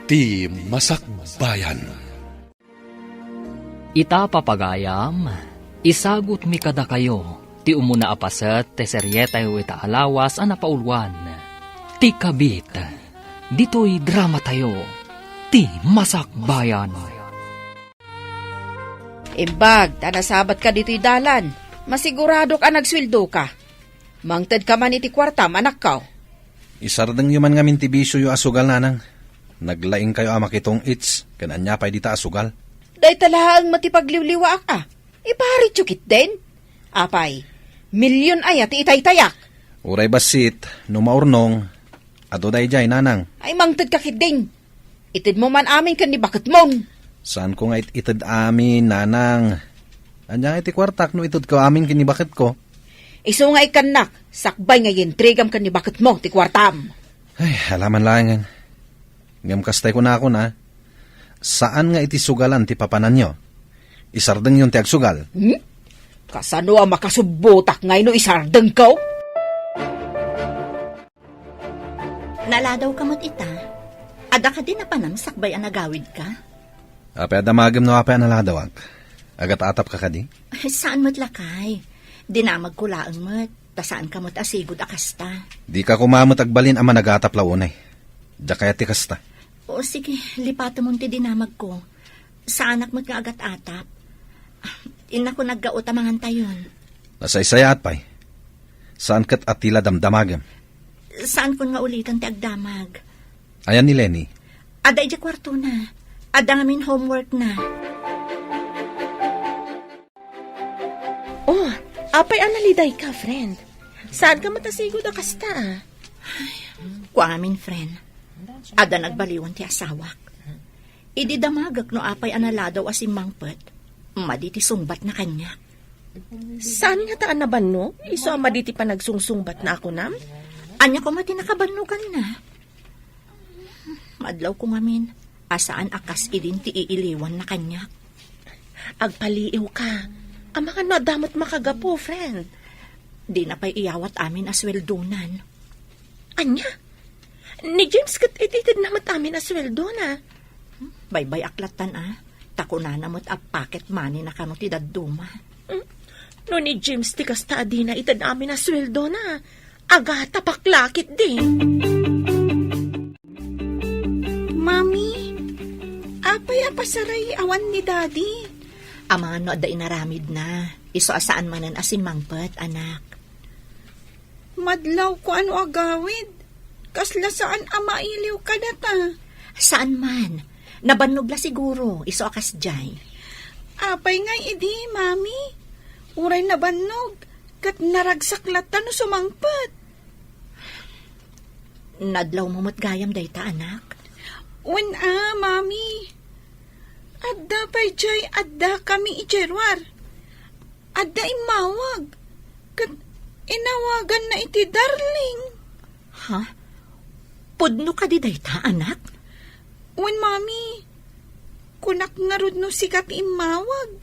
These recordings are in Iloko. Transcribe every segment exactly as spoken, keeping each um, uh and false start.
Ti Masakbayan. Ita, papagayam, isagutmi kadakayo ti umuna a paset ti serietayo ita a lawas a napauluan, Ti Kabit. Ditoy dramatayo, Ti Masakbayan. Imbag ta nasabatka ditoy dalan, masiguradok a nagsueldoka. Mangtedka man iti kuartam, anakko. Isardengyo man ngamin ti bisioyo a sugal, nanang. Naglaingkayo a makitong-its ken ania pay dita a sugal. Dayta laeng met ti pagliwliwaak a. Iparityo ketdin. Apay, milyon aya ti itaytayak? Uray bassit, no maurnong, adu daydiay, nanang. Ay, mangtedka ketdin. Itedmo man amin ken ni baketmon. Saanko nga it-, ited amin, nanang. Ania nga iti kuartak no itedko amin ken ni baketko? Isu nga ikkannak, sakbay nga ientregam ken ni baketmo ti kuartam. Ay, alaman laengen. Ngem kastay kunakon a, saan nga iti sugalan ti papananyo. Isardengyon ti agsugal. Hmm? Kasano a makasubbotak ngay no isardengko? Naladawka met ita. Adda kadi napanam sakbay a nagawidka? Apay a damagem no apay a naladawak? Agat-atapka kadi? Saan met lakay. Dinamagko laeng met, ta saanka met a sigud a kasta. Dika koma met agbalin a managatap la unay. Diak kayat ti kasta. O sige, lipatemon ti dinamagko. Saanak met nga agat-atap. Innakon aggaut a mangantayon. Nasaysayaat pay. Saan ket a ti la damdamagem. Saankon nga uliten ti agdamag. Ayan ni Lenny? Adda idiay kuartona. Adda ngamin homeworkna. Oh, apay a nalidayka, friend? Saanka met a sigud a kasta a? Kua ngamin, friend. Adda nagbaliwan ti asawak. Idi damagek no apay a naladaw a simmangpet, madi ti sungbatna kaniak. Saan ngata a nabannog? Isu a madi ti panagsungsungbatna a kunam? Ania koma ti nakabannoganna? Madlawko ngamin a saan a kas idin ti iiliwanna kaniak. Agpaliiwka. Amangan no adda met makagapu, friend. Dina pay iyawat amin a sueldonan. Ania? Ni James ket ititedna met amin a sueldona. Baybay-ak lattan a, ta kunana met a pocket money na kano ti dadduma. Mm. No ni James ti kasta a dina ited amin a sueldona, agatapak la ketdi. Mami, apay a pasaray awan ni Daddy? Amangan no adda inaramidna, isu a saan manen a simmangpet, anak. Madlawko a no agawid. Kasla saan a mailiw kadata. Saan man. Nabannog la siguro, isu a kasdiay. Apay ngay idi, Mami? Uray nabannog, ket naragsak latta no sumangpet. Nadlawmo met gayam dayta, anak? Wen a, Mami. Adda pay diay addakami idiay ruar. Adda immawag. Ket inawaganna iti darling. Ha? Pudno kadi dayta, anak? Wen, Mami. Kunak ngarud no sika ti immawag.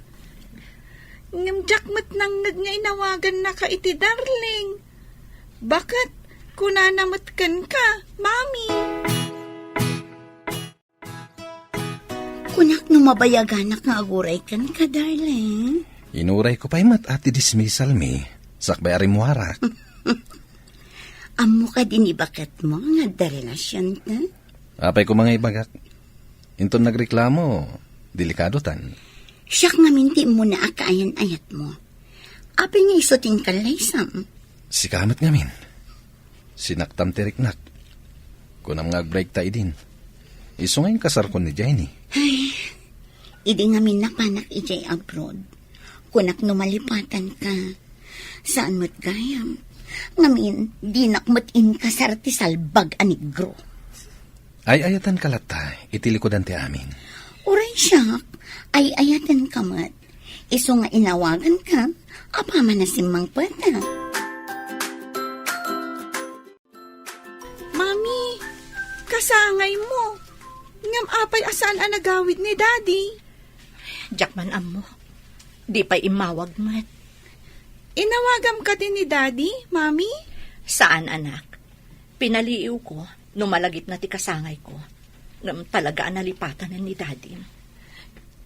Ngem diak met nangngeg nga inawagannaka iti darling. Baket, kunana met kenka, Mami. Kunak no mabayaganak nga aguray kenka, darling. Inurayko pay met a ti dismissal mi, sakbay a rimmuarak. Ammo kadi ni baketmo nga adda relasionta? Apay koma nga ibagak. Inton nagreklamo, delikadotan. Siak ngamin ti immuna a kaayan-ayatmo. Apay nga isu ti inkallaysam? Sika met ngamin. Sinaktam ti riknak. Kunam nga agbreakta idin. Isu nga inkasarkon ni Jenny. Ay, idi ngamin napanak idiay abroad, kunak no malipatanka. Saan met gayam. Ngamin, dinak met inkasar ti salbag a negro. Ay-ayatenka latta iti likudan ti amin. Uray siak, ay-ayatenka met. Isu nga inawaganka, apaman a simmangpeta. Mami, kasangaymo. Ngem apay a saan a nagawid ni Daddy? Diak man ammo. Di pay immawag met. Inawagam kadi ni Daddy, Mami? Saan, anak. Pinaliiwko no malagipna ti kasangayko. Ngem talaga a nalipatanen ni Daddy.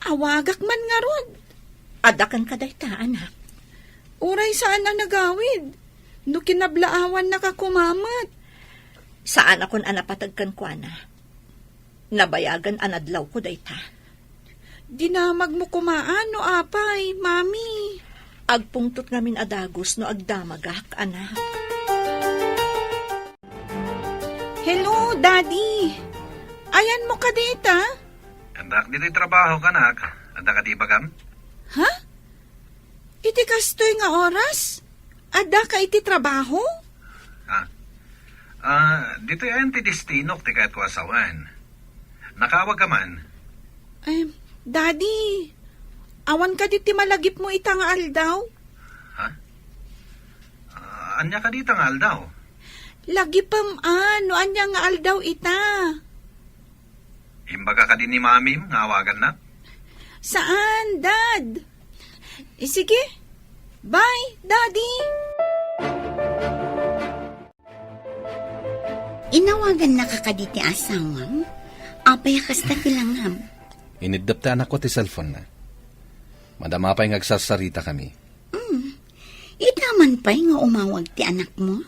Awagak man ngarud. Adda kenka dayta, anak. Uray saan a nagawid. No kinablaawannaka koma met. Saanakon a napateg kenkuana. Nabayagen a nadlawko dayta. Dinamagmo koma no apay, Mami. Agpungtot ngamin a dagus no agdamagak, anak. Hello, Daddy. Ayanmo kadi ita? Addak ditoy trabaho, anak. Adda kadi ibagam? Ha? Iti kastoy nga oras? Addaka iti trabaho? Ah. Ah, ditoy ayan ti destinok ti kayatko a sawen. Nakaawag ka man? Em, Daddy, awan kadi ti malagipmo ita nga aldaw? Ha? Ah, ania kadi ita nga aldaw? Lagipem a, no ania nga aldaw ita. Imbaga kadi ni Mamim nga awagannak? Saan, Dad? Eh, sige. Bye, Daddy. Inawagannaka kadi ti asawam? Apay a kasta ti langam? Iniddep ti anakko ti cellphone-na. Madama pay nga agsarsaritakami. Mm. Ita man pay nga umawag ti anakmo?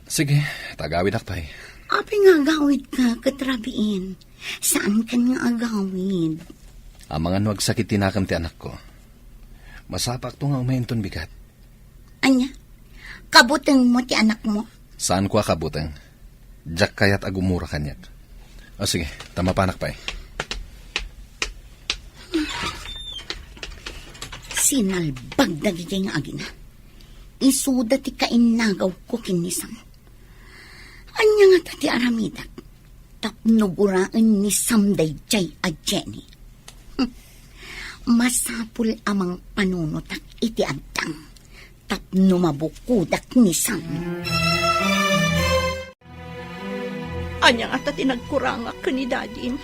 Sige, ta agawidak pay. Apay nga agawidka ket rabiin? Saankan nga agawid? Amangan no agsakit ti nakem ti anakko. Masapakto nga umayenton bigat. Ania? Kabutengmo ti anakmo? Saanko a kabuteng. Diak kayat a gumura kaniak. O sige, ta mapanak pay. Sinalbag dagiti nga agina. Isuda ti kainnagawko ken ni Sam. Ania ngata ti aramidek tapno guraen ni Sam daydiay a Jenny? Hm. Masapul a mangpanunotak iti addang tapno mabukodak ni Sam. Ania ngata ti nagkurangak ken ni Dadim?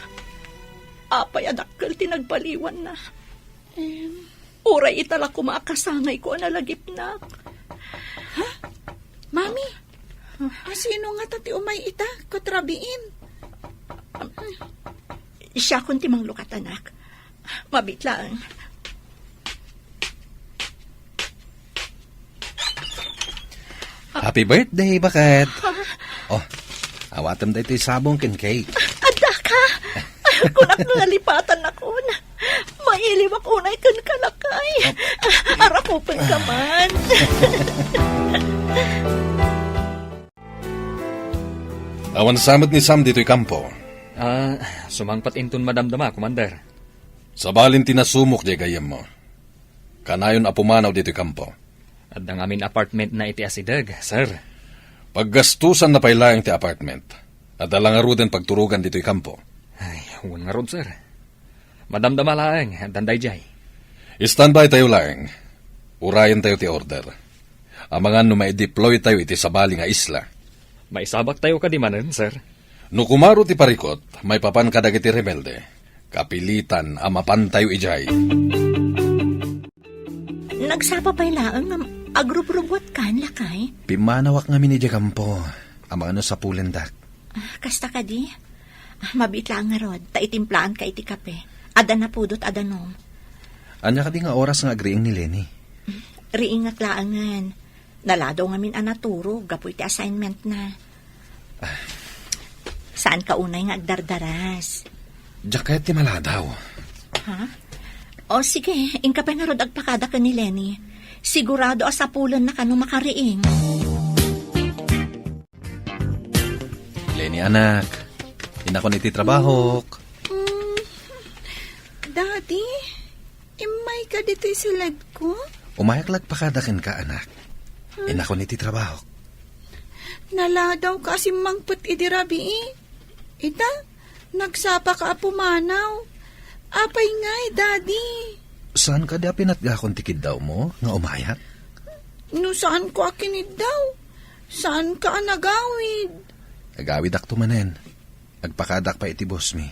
Apay a dakkel ti nagbaliwanna? Em. Uray ita la koma a kasangayko a nalagipnak. Ha? Mami, asino ngata ti umay ita ket rabiin? Siakon ti manglukat, anak. Mabiit laeng. Happy birthday, baket. Ah. Oh, awatem daytoy sabong ken cake. Adda ka? Kunak nga nalipatannakon. Mailiwak unay ken kalakay. Arakupen ka man. Awan sa met ni Sam ditoy kampo. Ah, sumangpet inton madamdama, Commander. Sabalin ti nasumok diay gayyemmo. Kanayon a pumanaw ditoy kampo. Adda ngamin apartment na iti asideg, sir. Paggastusan na pay laeng ti apartment. Adda la ngaruden pagturogan ditoy kampo. Ay, wen ngarud, sir. Madamdama laeng, addan daydiay. Standby tayo laeng. Urayen tayo ti order. Amangan no maideploy tayo iti sabali nga isla. Maisabak tayo kadi manen, sir? No kumaro ti parikot, maipapan kadagiti rebelde. Kapilitan a mapan tayo idiay. Nagsapa pay laeng nga agrubrubuatkan, lakay? Pimmanawak ngamin idiay kampo. Amangan no sapulendak. Ah, kasta kadi? Ah, mabiit laeng ngarud, ta itimplaanka iti kape. Adda napudot a danum. Ania kadi nga oras nga agriing ni Lenny? Riingak laengen. Naladaw ngamin a naturog gapu iti assignment na. Ah. Saanka unay nga agdardaras? Diak kayat ti maladaw. Ha? O sige, inka pay ngarud agpakada ken ni Lenny. Sigurado a sapulenna kano makariing. Lenny, anak. Inakon iti trabahok. Mm. Daddy, immayka ditoy siledko? Umayak la agpakada kenka, anak. Hmm. Inakon iti trabahok. Naladawka a simmangpet idi rabii. Ita, nagsapaka a pumanaw. Apay ngay, Daddy? Saan kadi a pinatgakon ti kiddawmo nga umayak? No saanko a kiniddaw, saanka a nagawid. Agawidakto manen. Agpakadak pay iti boss mi.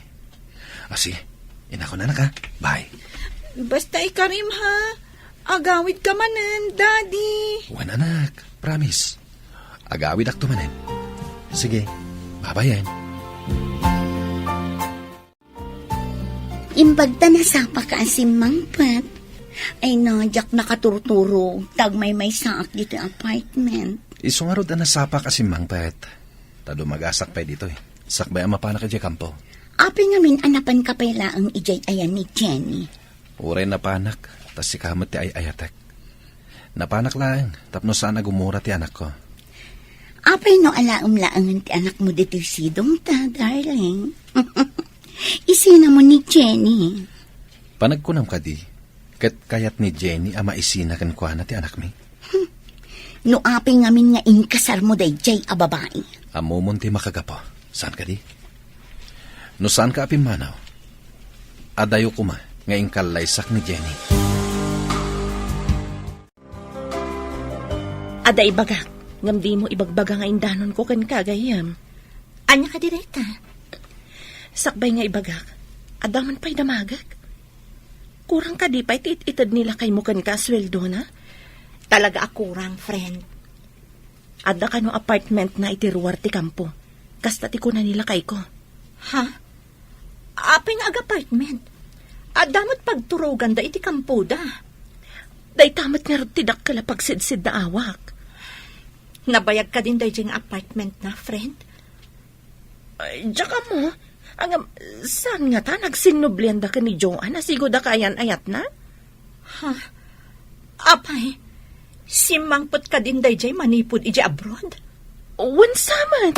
Ah, sige. Inakon, anak, ha? Bye. Basta ikarim, ha? Agawidka manen, Daddy. Wen, anak. Promise. Agawidakto manen. Sige. Babayen. Imbag ta nasapak a simmangpet. Ay no, diak nakaturturog, ta agmaymaysaak ditoy apartment. Isu ngarud a nasapak a simmangpet. Ta dumagasak pay ditoy. Sakbay a mapanak idiay kampo. Apay ngamin a napanka pay laeng idiay ayan ni Jenny? Uray napanak, ta sika met ti ay-ayatek. Napanak laeng, tapno saan a gumura ti anakko. Apay no alaem laengen ti anakmo ditoy sidongta, darling? Isinamon ni Jenny. Panagkunam kadi, ket kayat ni Jenny a maisina kenkuana ti anakmi? Hmm. No apay ngamin nga inkasarmo daydiay a babai? Ammomon ti makagapu. Saan kadi? No saanka a pimmanaw, adayo koma nga inkallaysak ni Jenny. Adda ibagak, ngem dimo ibagbaga nga indanonko kenka, gayyem. Ania kadi dayta? Sakbay nga ibagak, adda man pay damagek. Kurang kadi pay ti it-ited ni lakaymo kenka a sueldona? Talaga a kurang, friend. Adda kano apartmentna iti ruar ti kampo. Kasta ti kuna ni lakayko. Ha? Apay nga ag-apartment? Adda met pagturoganda iti kampoda. Dayta met ngarud ti dakkel a pagsidsidna awak. Nabayag kadin daydiay nga apartmentna, friend? Ay, diak ammo. Ngem, saan ngata, nagsinnublianda ken ni Joan a sigud a kaayan-ayatna? Ha? Apay, simmangpet kadin daydiay manipud idiay abroad? Wen sa met.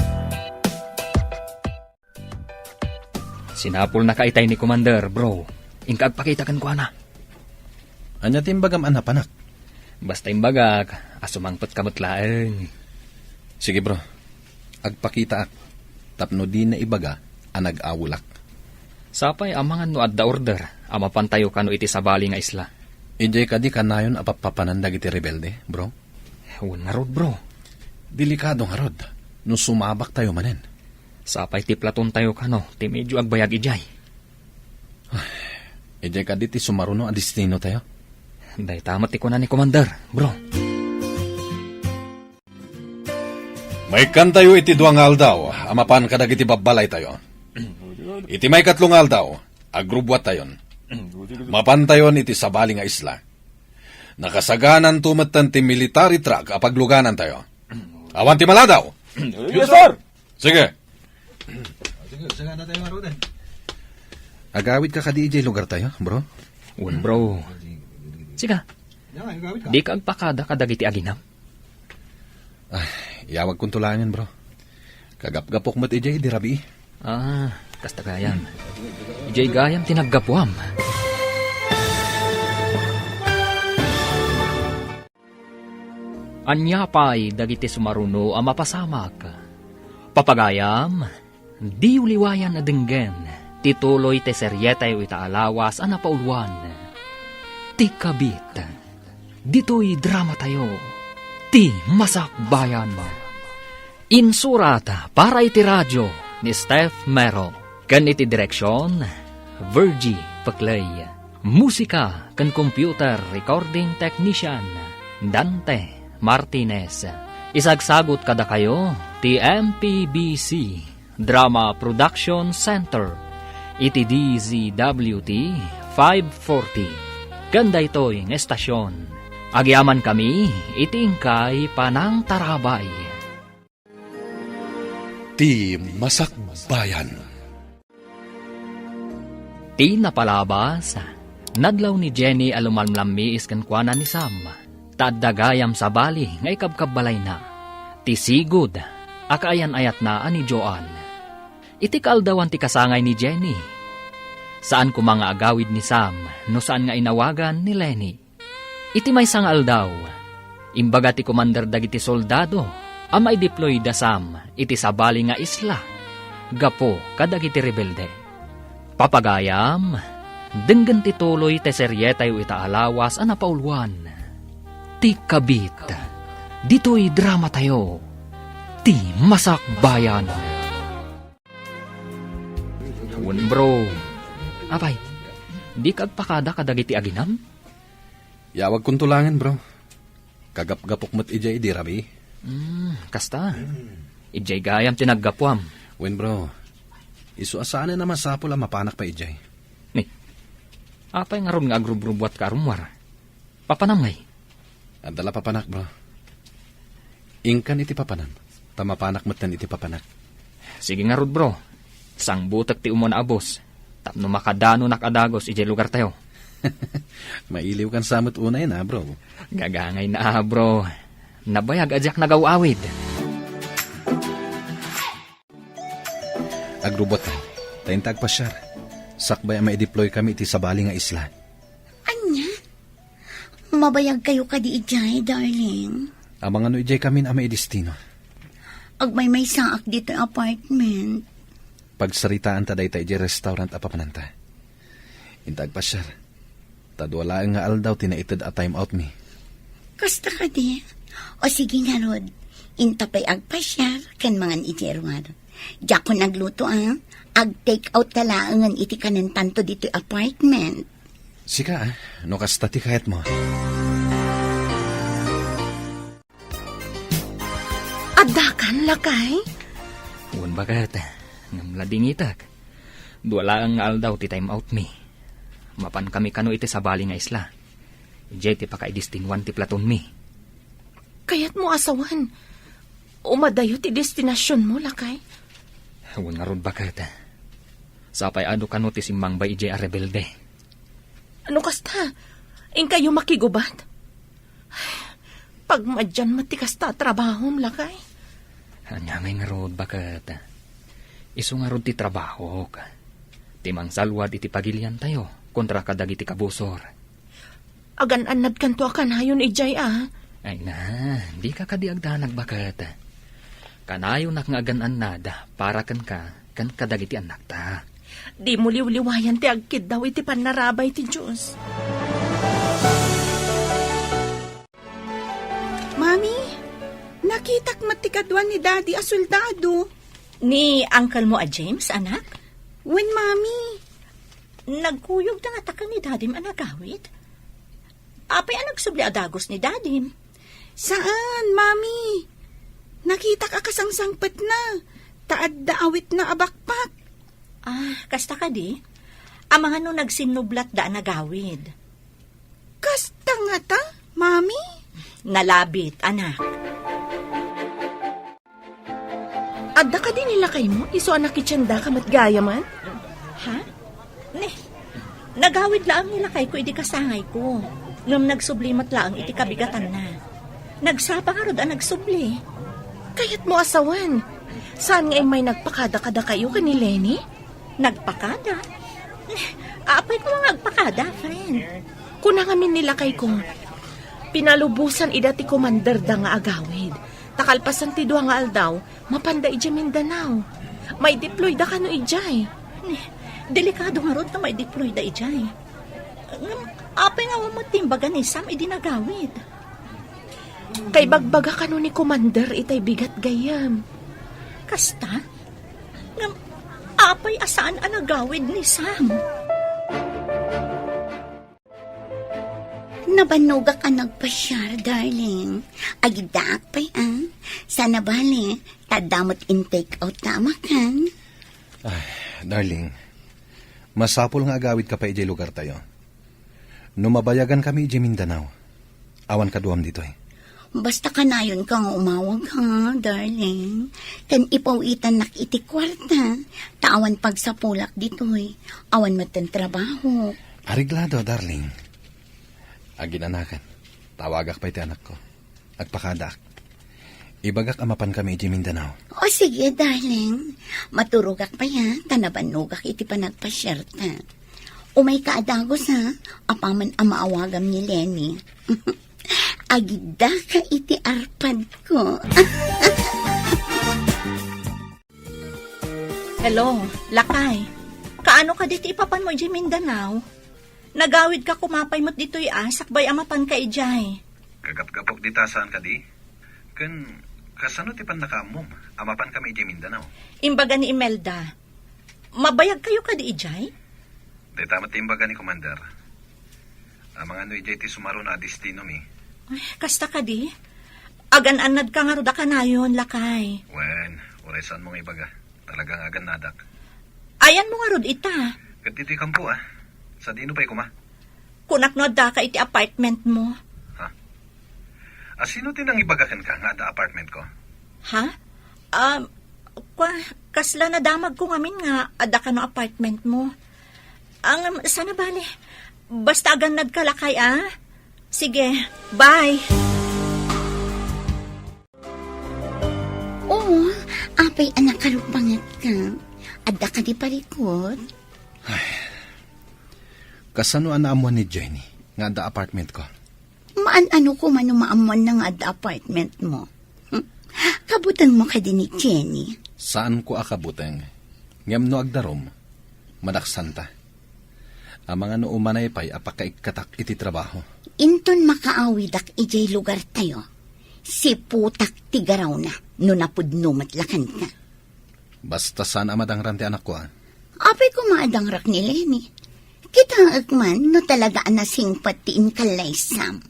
Sinapulnaka itay ni Commander, bro. Inka agpakita kenkuana. Ania ti imbagam a napanak? Basta imbagak a sumangpetka met laeng. Sige, bro. Agpakitaak tapno dina ibaga a nag-awelak. Sapay amangan no adda order a mapantayo kano iti sabali nga isla. Idiay kadi kanayon a pappapanan dagiti rebelde, bro? Wen ngarud, bro. Delikado ngarud no sumabaktayo manen. Sapay ti platontayo kano ti medyo agbayag idiay. Idiay kadi ti sumaruno a destinotayo? Dayta met ti kuna ni Commander, bro. Maikkantayo iti dua nga aldaw a mapan kadagiti babbalaytayo. Iti maikatlo nga aldaw, agrubbuattayon. Mapantayon iti sabali nga isla. Nakasagananto metten ti military truck a pagluganantayo. Awan ti maladaw! Yes, sir! Sige. Sige, sagana tayo nga, Rodan. Agawid ka kadi idiay lugar tayo, bro? Wen, bro. Siga, di ka agpakada kadagiti aginam? Ah, iyawagkon to laengen, bro. Kagapgapok met idiay idi rabii. Ah, kasta gayam. Idiay gayam ti naggapuam. Ania pay dagiti sumaruno a mapasamak? Papagayam, diyo liwayan a denggen ti tuloy ti serietayo ita a lawas a napauluan, Ti Kabit. Ditoy dramatayo, Ti Masakbayan. Insurat para iti radio ni Steph Mero, ken iti direksion, Virgie Peclay. Musika ken computer recording technician, Dante Martinez. Isagsagut kadakayo ti M P B C Drama Production Center iti D Z W T five forty. Ken daytoy nga estasion, agyamankami iti inkay panangtarabay. Ti Masakbayan. Ti napalabas, nadlaw ni Jenny a lumalmlammiis kenkuana ni Sam, ta adda gayam sabali nga ikabkabbalayna, ti sigud a kaayan-ayatna a ni Joan. Iti kaaldawan ti kasangay ni Jenny, saan koma nga agawid ni Sam no saan nga inawagan ni Lenny. Iti maysa nga aldaw, imbaga ti komander dagiti soldado a maideploy da Sam iti sabali nga isla gapu kadagiti rebelde. Papagayam, denggen ti tuloy ti serietayo ita a lawas a napauluan, Ti Kabit. Ditoy dramatayo, Ti Masakbayan. Wen, bro. Apay, dika agpakada kadagiti aginam? Yawagkonto laengen, bro. Kagapgapok met idiay idi rabii. Hmm, kasta. Idiay gayam ti naggapuam. Wen, bro. Isu a saanen a masapul a mapanak pay idiay. Ni, Apay ngarud nga agrubrubuatka a rummuar? Papanam ngay? Adda la papanak, bro. Inkan iti papanam, ta mapanak metten iti papanak. Sige ngarud, bro. Sangbutek ti umuna a bus tapno makadanonak a dagus idiay lugartayo. Mailiwkan sa met unay na, bro. Gagangay na, bro. Nabayag a diak nagaw-awid. Agrubbuatkami, ta inta agpasiar. Sakbay a maideploy kami iti sabali nga isla. Ania? Mabayagkayo kadi idiay, darling? Amangan no idiay kamin a maidestino. Agmaymaysaak ditoy apartment. Pagsaritaanta dayta idiay restaurant a papananta. Inta agpasiar. Ta dua laeng nga aldaw ti naited a time out mi. Kasta kadi? O sige ngarud, inta pay agpasiar ken mangan idiay ruar. Diakon agluto a, ag-take out ta laengen iti kanentanto ditoy apartment. Sika, ah, no kasta ti kayatmo. Addakan, lakay? Wen, baket, ngem ladingitek. Dua laeng nga aldaw ti time out mi. Mapan kami kano iti sabali nga isla. Idiay ti pakaidestinuan ti platon mi. Kayatmo a sawen, umadayo ti destinasionmo, lakay? Wen ngarud, baket. Sapay adu kano ti simmangbay idiay a rebelde. Ano kasta? Inkayo makigubat? Pagmadian met ti kasta a trabahom, lakay? Ania ngay ngarud, baket? Isu ngarud ti trabahok. Ti mangsalwad iti pagiliantayo kontra kadagiti kabusor. Agan-annadkanto a kanayon idiay a. Ay na, dika kadi agdanag, baket. Kanayonak nga agan-annad para kenka ken kadagiti annakta. Dimo liwliwayan ti agkiddaw iti pannarabay ti Dios. Mami, nakitak met ti kaduan ni Daddy a soldado. Ni uncle mo a James, anak? Wen, Mami. Nagkuyog ta ngata ken ni Dadim a nagawid? Apay a nagsubli a dagus ni Dadim? Saan, Mami. Nakitak a kasangsangpetna, ta adda awitna a backpack. Ah, kasta kadi? Amangan no nagsinnublatda a nagawid? Kasta ngata, Mami? Nalabit, anak. Adda kadi ni lakaymo, isu a nakitiendaka met gayamen? Ha? Ne, nagawid laeng ni lakayko idi kasangayko. Ngem nagsubli met laeng iti kabigatanna. Nagsapa ngarud a nagsubli. Kayatmo a sawen, saan nga immay nagpakada kadakayo ken ni Lenny? Nagpakada? Apay koma nga agpakada, friend? Kuna ngamin ni lakayko, pinalubosan ida ti komanderda nga agawid. Ta kalpasan ti dua nga aldaw, mapanda idiay Mindanao. Maideployda kano idiay. Delikado ngarud ta maideployda idiay. Ngem, apay nga awan met ti imbaga ni Sam idi nagawid? Kaibagbaga kano ni Commander itay bigat gayyem. Kasta? Ngem, apay a saan a nagawid ni Sam? Nabannogak a nagpasiar, darling. Agiddaak pay, a. Saan a bale, ta adda met in-take out ta a makan. Ay, darling, masapul nga agawidka pay idiay lugartayo. No mabayagankami idiay Mindanao, awan kaduam ditoy. Basta kanayonka nga umawag, ha, darling. Ken ipaw-itannak iti kuarta, ta awan pagsapulak ditoy. Awan metten trabaho. Areglado, darling. Aginanakan, tawagak pay ti anakko. Agpakadaak. Ibagak a mapankami idiay Mindanao. O, sige, darling. Maturogak pay, ha, ta nabannogak iti panagpasiarta. Umayka a dagus, ha, apaman a maawagam ni Lenny. Agiddaka iti arpadko. Hello, lakay. Kaano kadi ti ipapanmo idiay Mindanao? Nagawidka koma pay met ditoy a, sakbay a mapanka idiay. Gagapgapok dita saan kadi? Ken kasano ti pannakaammom a mapankami idiay Mindanao? Imbaga ni Imelda, mabayagkayo kadi idiay? Dayta met ti imbaga ni Commander. Amangan no idiay ti sumaruno a destinomi. Ay, kasta kadi? Agan-annadka ngarud a kanayon, lakay. Wen, uray saanmo nga ibaga. Talaga nga agannadak. Ayanmo ngarud ita? Ket ditoy kampo, a. Sadino pay koma? Kunak no addaka iti apartment mo. Ha? A, sino ti nangibaga kenka nga adda apartment ko? Ha? Ah, kwa, kasla nadamag ko ngamin nga adda kano apartment mo. Ang, sana bale. Basta agannad ka lakay, ah. Sige, bye. Oo, apay a nakaruppanget ka. Adda ka di parikot? Kasano a naammuan ni Jenny nga adda apartment ko? Maan-ano ko man no maammuanna nga adda apartment mo. Hmm. Kabuteng mo kadi ni Jenny? Saan ko a kabuteng. Ngem no agdarum, madaksanta. Amangan no umanay pay a pakaikkatak iti trabaho. Inton makaawidak idiay lugar tayo, siputak ti garawna no napudno met la kenka. Basta saan a madangran ti anakko, ah. Apay koma a dangrak ni Lenny. Kitaek man no talaga a nasingpet ti inkallaysam.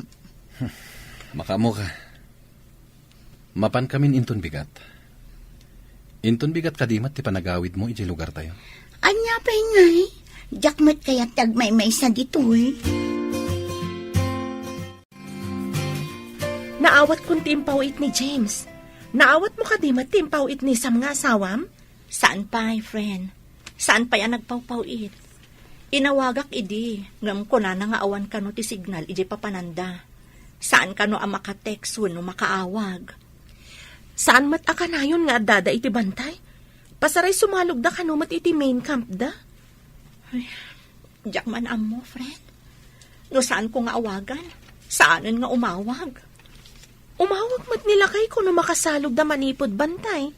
Makaammo ka. Mapan kamin inton bigat. Inton bigat kadi met ti panagawidmo idiay lugar tayo. Ania pay ngay? Diak met kayat ti agmaymaysa ditoy. Naawatkon ti impaw-it ni James. Naawatmo kadi met ti impaw-it ni Sam nga asawam? Saan pay, friend. Saan pay a nagpawpaw-it. Inawagak idi, ngem kunana nga awan kano ti signal idiay papananda. Saan kano a maka-text wenno makaawag. Saan met a kanayon nga addada iti bantay? Pasaray sumalogda kano met iti main camp da? Ay, diak man ammo, friend. No saanko nga awagan, saanen nga umawag. Umawag met ni lakayko no makasalogda manipud bantay.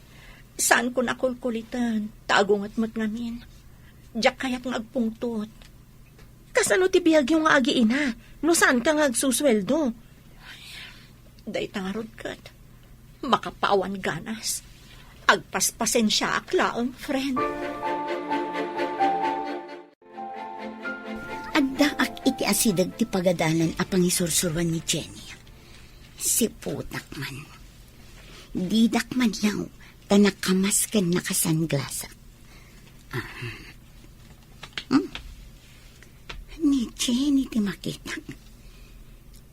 Saanko a kulkuliten, ta agunget met ngamin. Diak kayat nga agpungtot. Kasano ti biagyo nga agiina no saanka nga agsusueldo? Dayta ngarud ket makapaawan ganas. Agpaspasensiaak laeng, friend. Addaak iti asideg ti pagadalan a pangisursuroan ni Jenny. Siputak man. Didak maniaw ta nakamas ken nakasanglasak. Ah. Hmm. Ni Jenny ti makitak.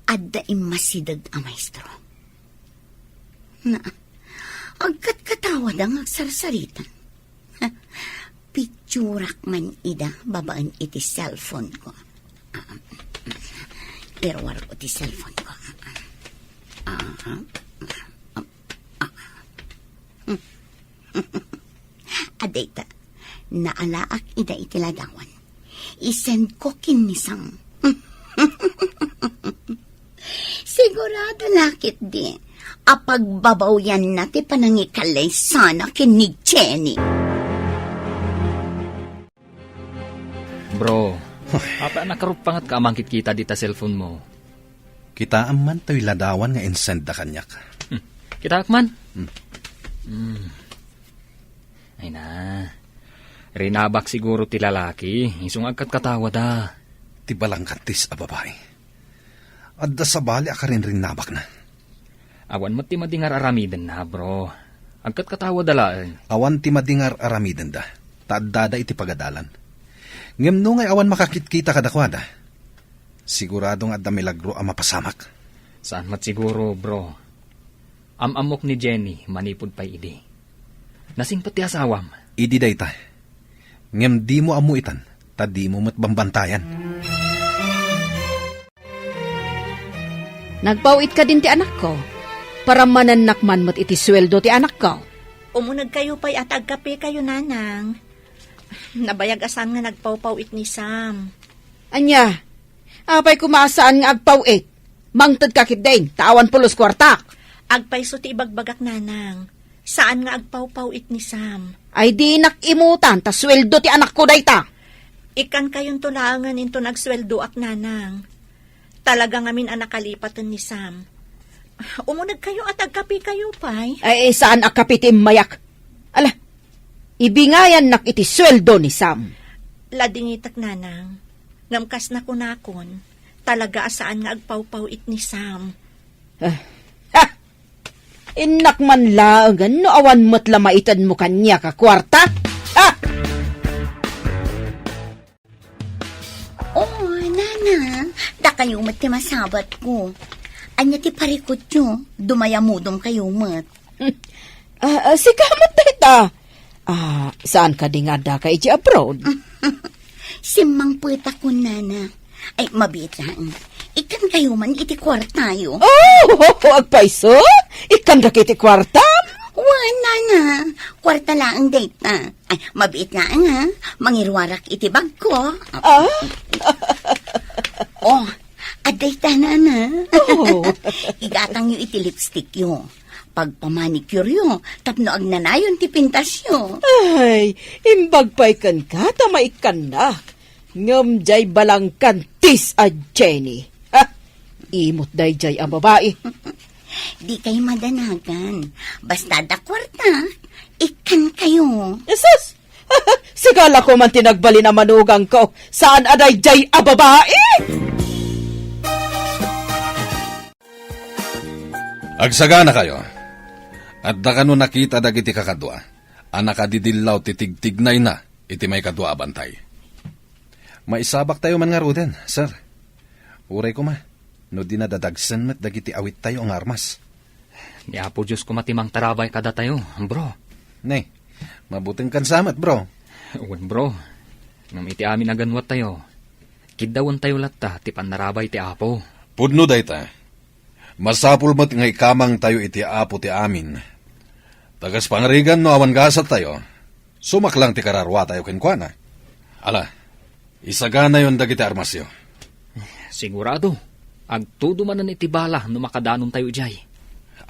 Adda immasideg a maestro. Na, agkatkatawada nga agsarsarita. Picturak man ida babaen iti cellphone ko. Ah, iruarko ti cellphone ko. Ah, ah, ah. Adayta, naalaak ida iti ladawan. I-send ko ken ni Sam. Sigurado la ketdi a pagbabawyanna ti panangikallay sana ken ni Jenny. Bro, apay a nakaruppangetka a mangkitkita dita cellphone mo? Kitaem man toy ladawan nga insendda kaniak. Hmm. Kitaek man? Hmm. Hmm. Ay na. Rinabak siguro ti lalaki, isu nga agkatkatawada. Ti balangkattis a babai. Adda sabali a karinrinnabakna. Awan met ti madi nga ar-aramidenna, bro. Agkatkatawada laeng. Awan ti madi nga ar-aramidenda, ta addada iti pagadalan. Ngem no ngay awan makakitkita kadakuada, sigurado nga adda milagro a mapasamak. Saan met siguro, bro. Am-ammok ni Jenny manipud pay idi. Nasingpet ti asawam. Idi dayta. Ngem dimo ammo itan, ta dimo met bambantayan. Nagpaw-it kadin ti anakko. Paramanennak man met iti sueldo ti anakko. Umunegkayo pay a ta agkapekayo, nanang. Nabayag a saan nga nagpawpaw-it ni Sam. Ania? Apay koma a saan nga agpaw-it? Mangtedka ketdin, ta awan pulos kuartak. Agpayso ti ibagbagak, nanang. Saan nga agpawpaw-it ni Sam. Ay dinak imutan, ta sueldo ti anakko dayta. Ikkankayonto laengen inton agsueldoak, nanang. Talaga ngamin a nakalipaten ni Sam. Umunegkayo a ta agkapekayo pay. Ay, saan a kape ti immayak? Ala, ibingayannak iti sueldo ni Sam. Ladingitek, nanang. Ngem kas nakunakon, talaga a saan nga agpawpaw-it ni Sam. Ah, ha! Innak man laengen no awan met la maitedmo kaniak a kuarta? Ha! Oh, nanang. Ah, dakayo met ti masabatko. Ania ti parikutyo? Dumayamudom kayo met. Ah, ah, sika met dayta. Ah, saan kadi nga addaka iti abroad? Simmangpetakon, nana. Ay, mabiit laeng. Ikkan kayo man iti kuartayo. Oh, agpayso? Ikkan dagiti kuartam? Wen, nana. Kuarta laeng dayta. Ay, mabiit laeng, ha? Mangiruarak iti bagko. Ah? Oh, adda ita, nana. Oh. Igatangyo iti lipstickyo. Pagpamanicuryo, tapno agnanayon ti pintasyo. Ay, imbag pay kenka ta maikkannak. Ngem jay balangkantis a Jenny. Ha? Imot dayjay a babai. Di kay madanagan. Basta da kuarta, ikkan kayo. Jesus! Sigala ko man ti nagbalin a manugangko. Saan a dayjay a babai? Agsagana kayo. Adda kano nakita dagiti kakadua a nakadidillaw ti tigtignayna iti maikadua a bantay. Maisabaktayo man ngaruden, sir. Uray koma, no di nadadagsen met dagiti awittayo nga armas. Ni Apo Dios koma ti mangtarabay kadatayo, bro. Ne, mabutengkan sa met, bro. Wen, bro. Ngem iti amin a ganwattayo, kiddawentayo latta ti pannarabay ti Apo. Pudno dayta. Masapul met nga ikamangtayo iti Apo ti amin. Ta kas pangarigan no awan gasattayo, sumaklang ti kararuatayo kenkuana. Ala, isaganayon dagiti armasyo. Sigurado, agtudo manen iti bala no makadanontayo idiay.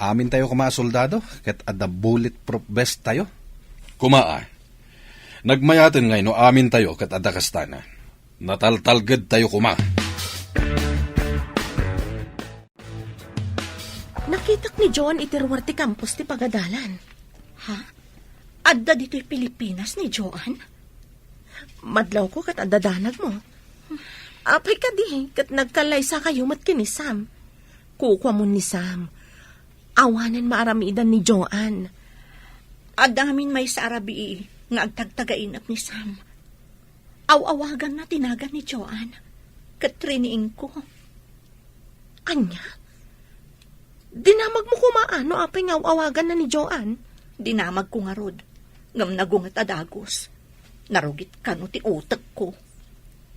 Amintayo koma a soldado ket adda bulletproof vest tayo. Koma a, nagmayaten ngay no amintayo ket adda kastana. Nataltalgedtayo koma. Nakitak ni Joan iti ruar ti kampus ti pagadalan. Ha? Adda ditoy Pilipinas ni Joan? Madlawko ket adda danagmo. Apay kadi ket nagkallaysakayo met ken ni Sam? Kukuamon ni Sam. Awanen maaramidan ni Joan. Adda amin maysa a rabii nga agtagtagainep ni Sam. Aw-awaganna ti nagan ni Joan, ket riniingko. Ania? Dinamagmo koma no apay nga aw-awaganna ni Joan? Dinamagko ngarud, ngem nagunget a dagus. Narugit kano ti utekko.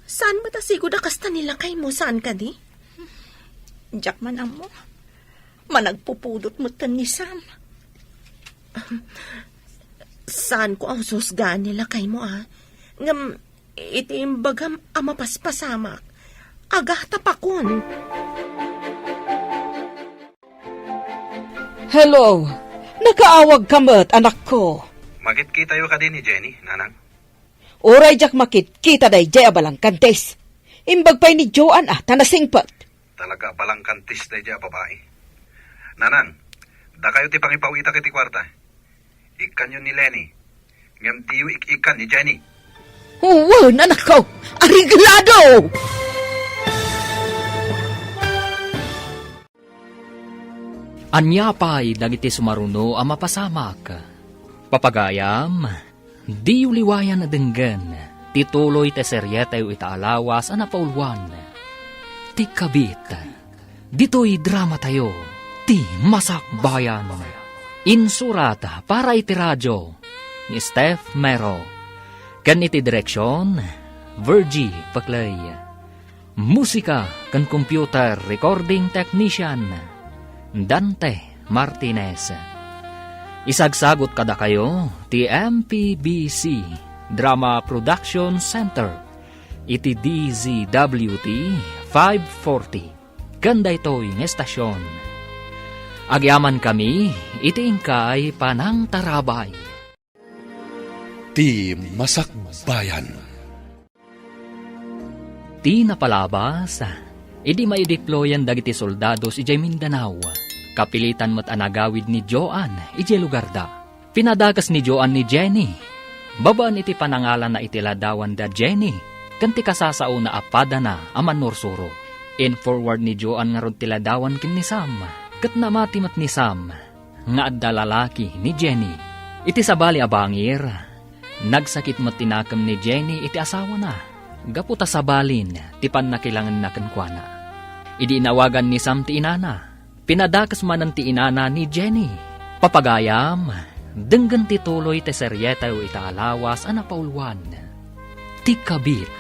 Saan met a sigud a kasta ni lakaymo, saan kadi? Diak man ammo. Managpupudot metten ni Sam. Saanko a husgan ni lakaymo, a. Ngem, iti imbagam a mapaspasamak, agatapakon. Hello. Nakaawagka met, anakko. Makitkitayo kadi ni Jenny, nanang? Uray diak makitkita daydiay a balangkantis. Imbag pay ni Joan a ta nasingpet. Talaga a balangkantis daydiay a babai. Nanang, dakayo ti pangipaw-itak iti kuarta. Ikkanyo ni Lenny. Ngem diyo ik-ikkan ni Jenny. Wen, anakko! Areglado! Ania pay dagiti sumaruno a mapasamak? Papagayam, diyo liwayan a denggen ti tuloy ti serietayo ita a lawas a napauluan, Ti Kabit. Ditoy dramatayo, Ti Masakbayan. Insurat para iti radio ni Steph Mero, ken iti direksion, Virgie Paclay. Musika ken computer recording technician, Dante Martinez. Isagsagut kadakayo ti M P B C Drama Production Center iti D Z W T five forty ken daytoy nga estasion. Agyamankami iti inkay panangtarabay. Ti Masakbayan. Ti napalabas, idi maideployan dagiti soldados idiay Mindanao, kapilitan met a nagawid ni Joan idiay lugarda. Pinadakes ni Joan ni Jenny. Babaen iti panangalanna iti ladawan da Jenny, ken ti kasasaona a padana a mannursuro. In-forward ni Joan ngarud ti ladawan ken ni Sam, ket namati met ni Sam nga adda lalaki ni Jenny. Iti sabali a bangir, nagsakit met ti nakem ni Jenny iti asawana. gapu ta sabalin ti pannakilangenna kenkuana. Idi inawagan ni Sam ti inana, pinadakes manen ti inana ni Jenny. Papagayam, denggen ti tuloy ti serietayo ita a lawas a napauluan, Ti Kabit.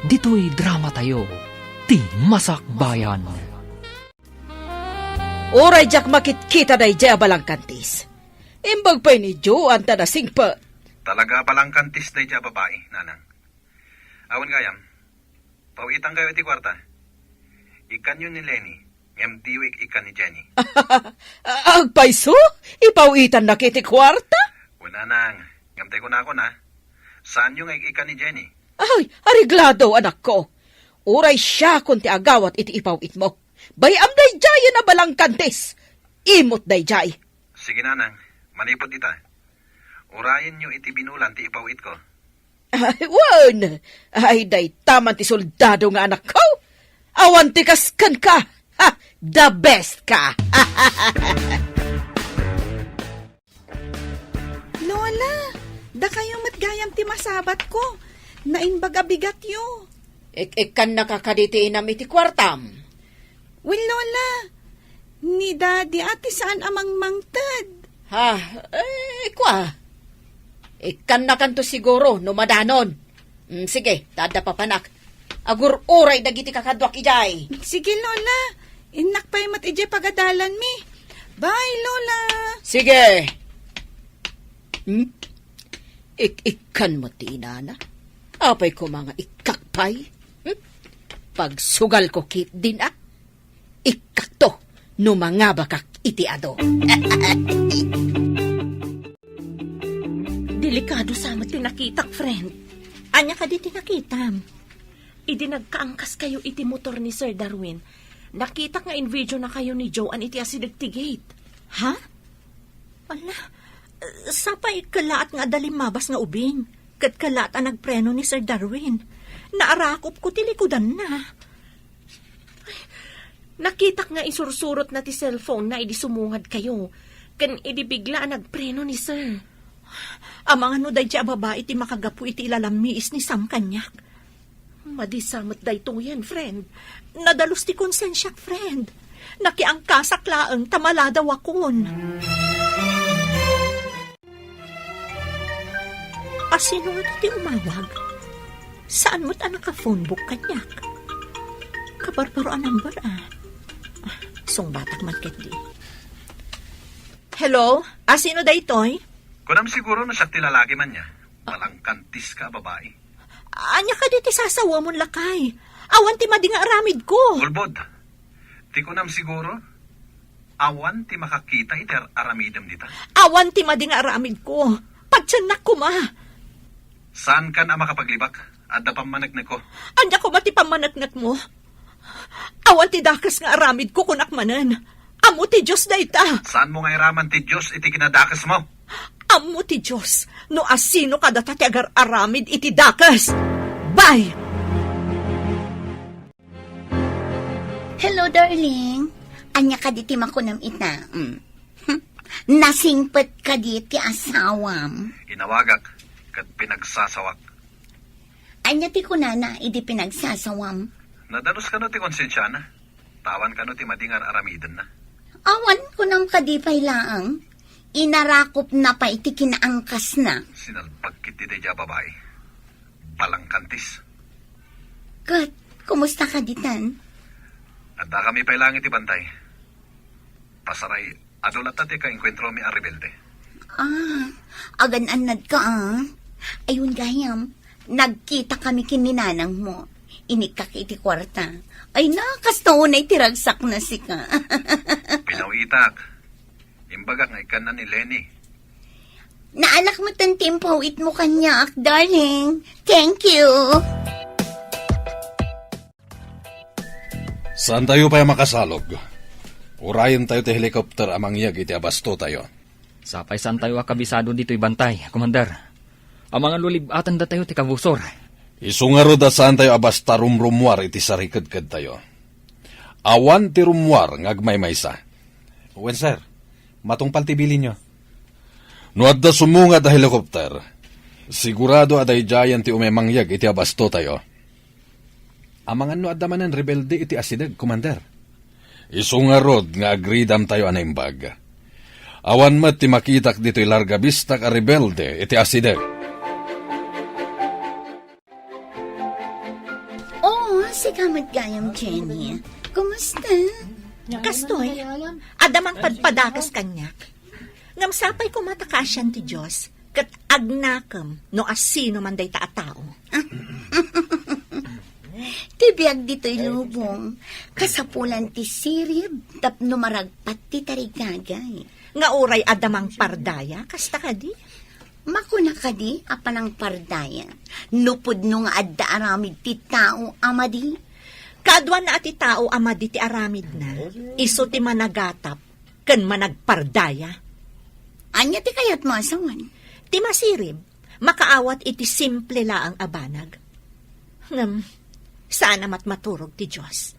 Ditoy dramatayo, Ti Masakbayan. Uray diak makitkita daydiay a balangkantis. Imbag pay ni Joan ta nasingpet. Talaga a balangkantis daydiay a babai, nanang. Awan gayam, pawitankayo iti kuarta. Ikkanyo ni Lenny, ngem diyo ik-ikkan ni Jenny. Agpayso? Ipawitannaka iti kuarta? Wen, nanang, ngem tay kunakon, a, saanyo nga ik-ikkan ni Jenny. Ay, areglado, anakko. Uray siakon ti agawat iti ipawitmo. Bay-am daydiayen a balangkantis. Imot daydiay. Sige, nanang, manipud ita, urayenyo iti binulan ti ipawitko. Ay, wen! Ay, dayta man ti soldado nga anakko. Awan ti kas kenka. Ha, the best ka. Lola, dakayo met gayam ti masabatko. Naimbag a bigatyo. Ik-ikkannaka kadi ti inam iti kuartam? Wen, Lola, ni Daddy a ti saan a mangmangted. Ha? Eh, kua. Ikkannakanto siguro no madanon. Mm, sige, ta adda papanak. Agur-uray dagiti kakaduak idiay. Sige, Lola. Innak pay met idiay pagadalanmi. Bye, Lola. Sige. Hmm? Ik-ikkan met ti inana. Apay koma nga ikkak pay? Hmm? Pagsugalko ketdin, a? Ikkakto no mangabakak iti adu. Delikado sa met ti nakitak, friend. Ania kadi ti nakitam? Idi nagkaangkaskayo iti motor ni Sir Darwin, nakitak nga invideonakayo ni Joan iti asideg ti gate. Ha? Ala, sapay kellaat nga adda limmabas nga ubing, ket kellaat a nagpreno ni Sir Darwin. Naarakopko ti likudanna. Ay, nakitak nga isursurotna ti cellphone-na idi sumungadkayo, ken idi bigla a nagpreno ni Sir. Amangan no daydiay a babai ti makagapu iti ilalammiis ni Sam kaniak. Madi sa met daytoyen, friend. Nadalus ti konsensiak, friend. Nakiangkasak laeng ta maladawakon. Asino nga ti umawag? Saan met a naka-phone book kaniak? Kabarbaro a number, a. Ah, sungbatak man ketdi. Hello? Asino daytoy? Kunam siguro no siak ti lalaki man ya. Balangkantis ka a babai. Ania kadi ti sasawamon, lakay? Awan ti madi nga aramidko. Ulbod. Ti kunam siguro, awan ti makakita iti ar-aramidem dita. Awan ti madi nga aramidko. Patiennak koma. Saankan a makapaglibak? Adda pammaneknekko. Ania koma ti pammaneknekmo? Awan ti dakes nga aramidko, kunak manen. Ammo ti Dios dayta. Saanmo nga iraman ti Dios iti kinadakesmo? Ammo ti Dios no asino kadata ti agar-aramid iti dakes. Bye! Hello, darling. Ania kadi ti makunam ita? Mm. Hm? Nasingpet kadi ti asawam? Inawagak ket pinagsasawak. Ania ti kunana idi pinagsasawam? Nadalus kano ti konsensiana? Awan kano ti madi nga ar-aramidenna? Awan, kunam kadi pay laeng. Inarakopna pay ti kinaangkasna. Sinalbag ketdi daydiay a babai. Balangkantis. Ket, kumusta kadi tan? Addakami pay laeng iti bantay. Pasaray, adu latta ti kaengkuentromi a rebelde. Ah, agan-annadka, a. Ay, wen gayam, nagkitakami ken ni nanangmo. Inikkak iti kuarta. Ay na, kasta unay ti ragsakna sika. Pinawitak. Imbagak nga ikkanna ni Lenny. Naalak met ti impawitmo kaniak, darling. Thank you. Saantayo pay a makasalog. Urayentayo ti helicopter a mangyeg iti abastotayo. Sapay saantayo a kabisado ditoy bantay, Commander. Amangan no lib-atendatayo ti kabusor. Isu ngarud a saantayo a basta rumrummuar iti sarikedkedtayo. Awan ti rummuar nga agmaymaysa. Wen, sir. Matungpal ti bilinyo. No adda sumungad a helicopter, sigurado a daydiayen ti umay mangyeg iti abastotayo. Amangan no adda manen rebelde iti asideg, Commander. Isu ngarud nga agridamtayo a naimbag. Awan met ti makitak ditoy larga bistak a rebelde iti asideg. Oo, sika met gayam, Jenny. Kumusta? Kastoy, adda mangpadpadakas kaniak. Ngem sapay koma ta kaasian ti Dios, ket agnakem no asino man dayta a tao. Ti biag ditoy lubong, kasapulan ti sirib tapno maragpat ti tarigagay. Nga uray adda mangpardaya, kasta kadi? Makuna kadi a panangpardaya, no pudno nga adda aramid ti tao a madi? Kaaduanna a ti tao a madi ti aramidna, isu ti managatap ken managpardaya. Ania ti kayatmo a sawen? Ti masirib, makaawat iti simple laeng a banag. Ngem, saan a matmaturog ti Dios.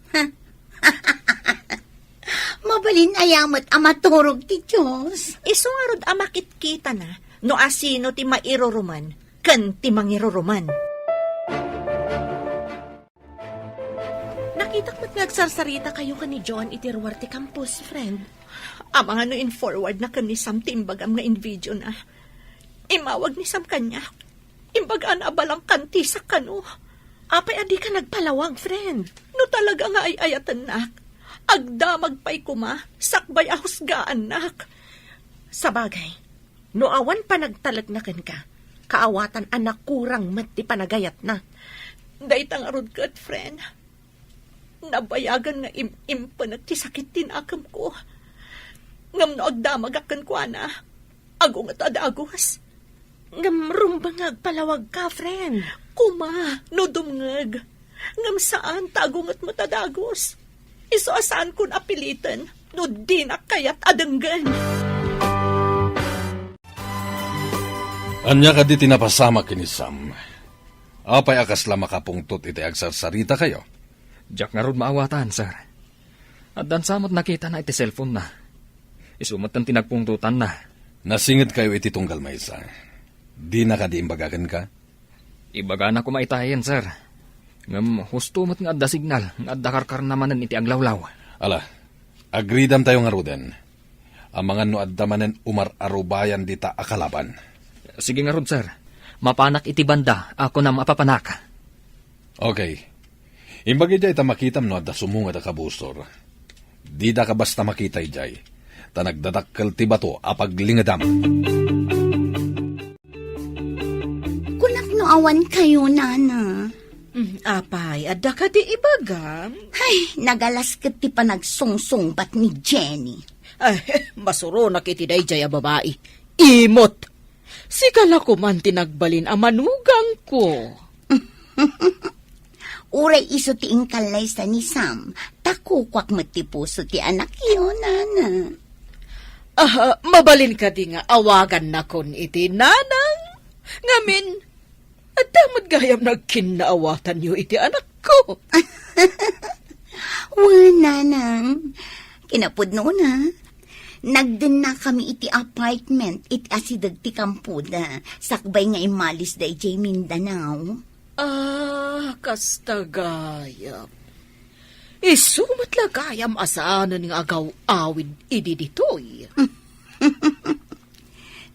Mabalin aya met a maturog ti Dios? Isu ngarud a makitkitana no asino ti mairurumen ken ti mangirurumen. Nakitak met nga agsarsarita kayo ken ni John iti ruar ti campus, friend. Amangan no in-forward na ken ni Sam ti imbagam nga invidio na. Imawag ni Sam kaniak. Imbagana a balangkantisak kano. Apay a dika nagpalawag, friend? No talaga nga ay-ayatennak, agdamag pay koma sakbay a husgaannak. Sabagay, no awan panagtalekna kenka, kaawatan a nakurang met ti panagayatna. Dayta ngarud ket, friend, nabayagan nga im-impenek ti sakit ti nakemko. Ngem no agdamagak kenkuana, agunget a dagus. Ngem rumbeng nga agpalawagka, friend. Koma, no dumngeg. Ngem saan ta agunget met a dagus. Isu a saankon a piliten no dinak kayat a denggen. Ania kadi ti napasamak ken ni Sam? Apay a kasla makapungtot iti agsarsarita kayo? Diak ngarud maawatan, sir. Addan sa met nakitana iti cellphone-na. Isu met ti nagpungtotanna. Nasinged kayo iti tunggal maysa. Dina kadi imbaga kenka? Ibagana koma itayen, sir. Ngem husto met nga adda signal nga adda karkarna manen iti aglawlaw. Ala, agridamtayo ngaruden. Amangan no adda manen umar-arubayan dita a kalaban. Sige ngarud, sir. Mapanak iti banda a kunam a papanak. Okay. Imbag idiay ta makitam no adda sumungad a kabusor. Didaka basta makita idiay, ta nagdadakkel ti bato a paglingedam. Kunak no awan kayo, Nana. Mm, apay, adda kadi ibagam? Ay, nagalas ket ti panagsungsungbat ni Jenny. Ay, masuronak iti daydiay a babai. Imot! Sika la koman ti nagbalin a manugangko. Uray isu ti inkallaysa ni Sam, ta kukuak met ti puso ti anakyo, Nana. Ah, mabalin kadi nga awagannakon iti nanang? Ngamin, adda met gayam nagkinnaawatanyo iti anakko. Wen, Nanang. Kinapudnona, nagdennakami iti apartment iti asideg ti kampoda, sakbay nga immalis daydiay Mindanao. Ah, kasta gayam. Isu met la gayam a saanen nga agaw-awid idi ditoy.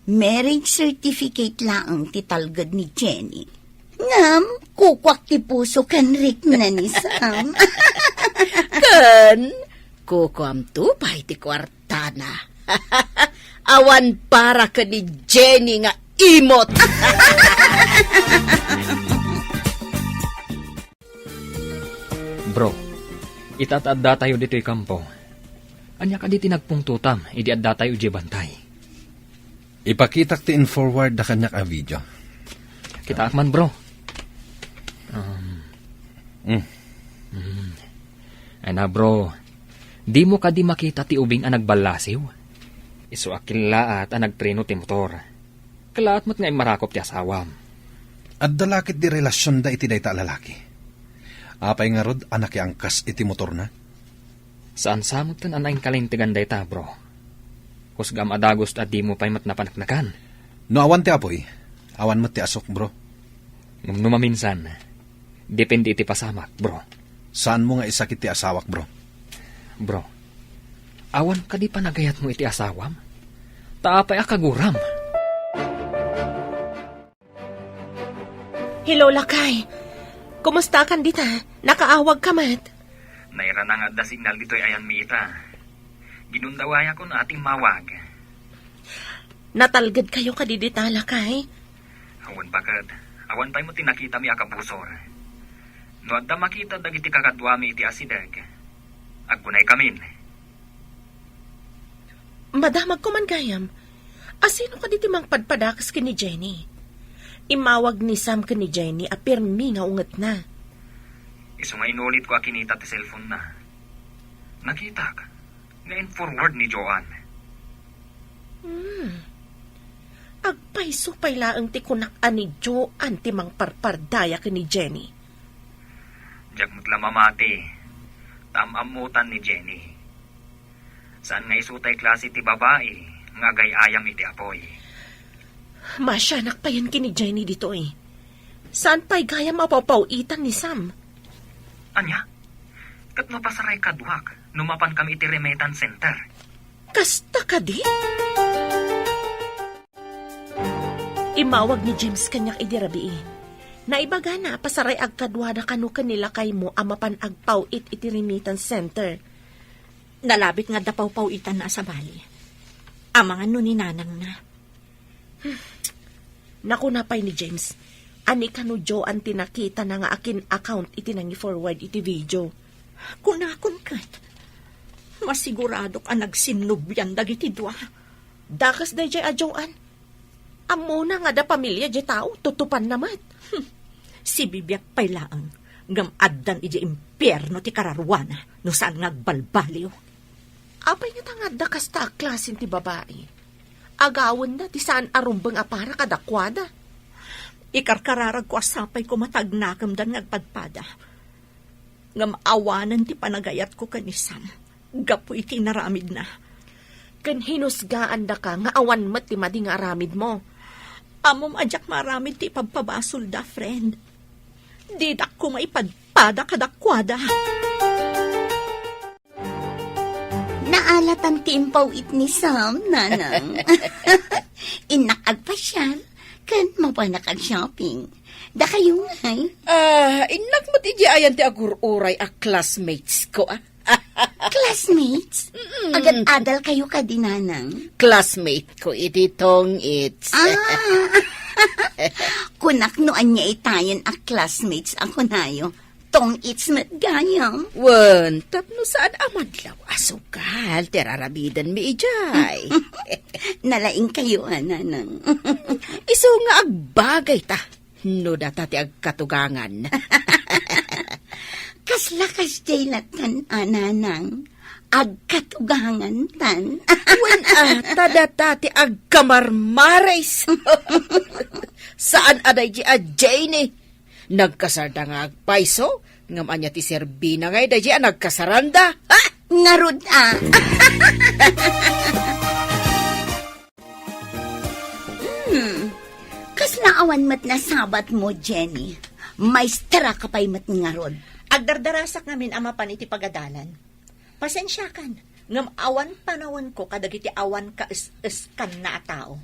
Marriage certificate laeng ti talged ni Jenny. Ngem, kukuak ti puso ken rikna ni Sam. Ken, kukuamto pay ti kuartana. Awan para ken ni Jenny nga imot. Bro, ita ta addatayo ditoy kampo. Ania kadi ti nagpungtotam idi addatayo idiay bantay? Ipakitak ti in-forward da kaniak a video. Kitaak man, bro. Um, Mm. Mm. Ay na, bro. Dimo kadi makita ti ubing a nagballasiw? Isu a kellaat a nagpreno ti motor. Kellaat met nga immarakop ti asawam. Adda la ketdi relasionda iti dayta a lalaki? Apay ngarud a nakiangkas iti motorna? Saan sa metten a naingkalintegan dayta, bro. Kusgam a dagus ta dimo pay met napaneknekan. No awan ti apuy, awan met ti asuk, bro. Ngem no maminsan, depende iti pasamak, bro. Saanmo nga isakit ti asawak, bro. Bro, awan kadi panagayatmo iti asawam? Ta apay a kaguram? Hello, lakay. Kumustakan dita? Nakaawagka met? Nairana nga adda signal ditoy ayanmi ita. Ginundawayakon a timmawag. Natalgedkayo kadi dita, lakay? Awan baket. Awan pay met ti nakitami a kabusor. No adda makita dagiti kakaduami iti asideg, agkunaykamin. Madamagko man gayam. Asino kadi ti mangpadpadakes ken ni Jenny? Immawag ni Sam ken ni Jenny a pirmi nga ungetna. Isu nga inulitko a kinita ti cellphone-na. Nakitak nga in-forward ni Joan. Hmm. Agpayso pay laeng ti kunak a ni Joan ti mangparpardaya ken ni Jenny. Diak met la mamati, ta am-ammotan ni Jenny. Saan nga isu tay klase ti babai nga agay-ayam iti apuy. Masianak payen ken ni Jenny ditoy. Saan pay gayam a papaw-itan ni Sam? Ania? Ket no pasaray kaduak, no mapankami iti remittance center? Kasta kadi? Immawag ni James kaniak idi rabii. Naibagana a pasaray agkaduada kano ken ni lakaymo a mapan agpaw-it iti remittance center. Nalabit nga adda pawpaw-itanna a sabali. Amangan no ni nanangna. Nakuna pay ni James, a ni kano Joan ti nakitana nga akin-account iti nangi-forward iti video. Kunakon ket, masiguradok a nagsinnublian dagiti dua. Dakes daydiay a Joan. Ammona nga adda pamilia diay tao, tutupanna met. Hmm. Sibibiag pay laeng, ngem addan idiay impierno ti kararuana no saan nga agbalbaliw. Apay ngata nga adda kasta a klasen ti babai? Agawenda ti saan a rumbeng a para kadakuada. Ikarkararagko a sapay koma ta agnakemdan nga agpadpada. Ngem awanen ti panagayatko ken ni Sam gapu iti inaramidna. Ken hinusgaandaka nga awan met ti madi nga aramidmo. Ammom a diak maaramid ti ipabpabasolda, friend. Didak koma ipadpada kadakuada. Naalatan ti impaw-it ni Sam, nanang. Innak agpasiar, ken mapanak ag-shopping. Dakayo ngay? Ah, innak met idiay ayan ti agur-uray a classmates ko, ah. Classmates? Mm-mm. Agad-adalkayo kadi, nanang? Classmate ko iti tong-its. Ah. Kunak no ania itayen a classmates a kunayo. Tong-its met gayam. Wen, tapno saan a madlaw a sugal ti raramidenmi idiay. Nalaingkayo a, nanang. Isu nga agbagayta no data ti agkatugangan. Kasla kasdiay lattan a, nanang. Agkatugangantan. Wen, a, ta data ti agkamarmaris. Saan a daydi a Jenny. Nagkasarda nga agpayso, ngem ania ti serbina ngay daydi a nagkasaranda? Ha? Ngarud a. Hmm. Kasla awan met nasabatmo, Jenny. Maestra ka pay met ngarud. Agdardarasak ngamin a mapan iti pagadalan. Pasensiakan, ngem awan panawenko kadagiti awan kaes-eskanna a tao.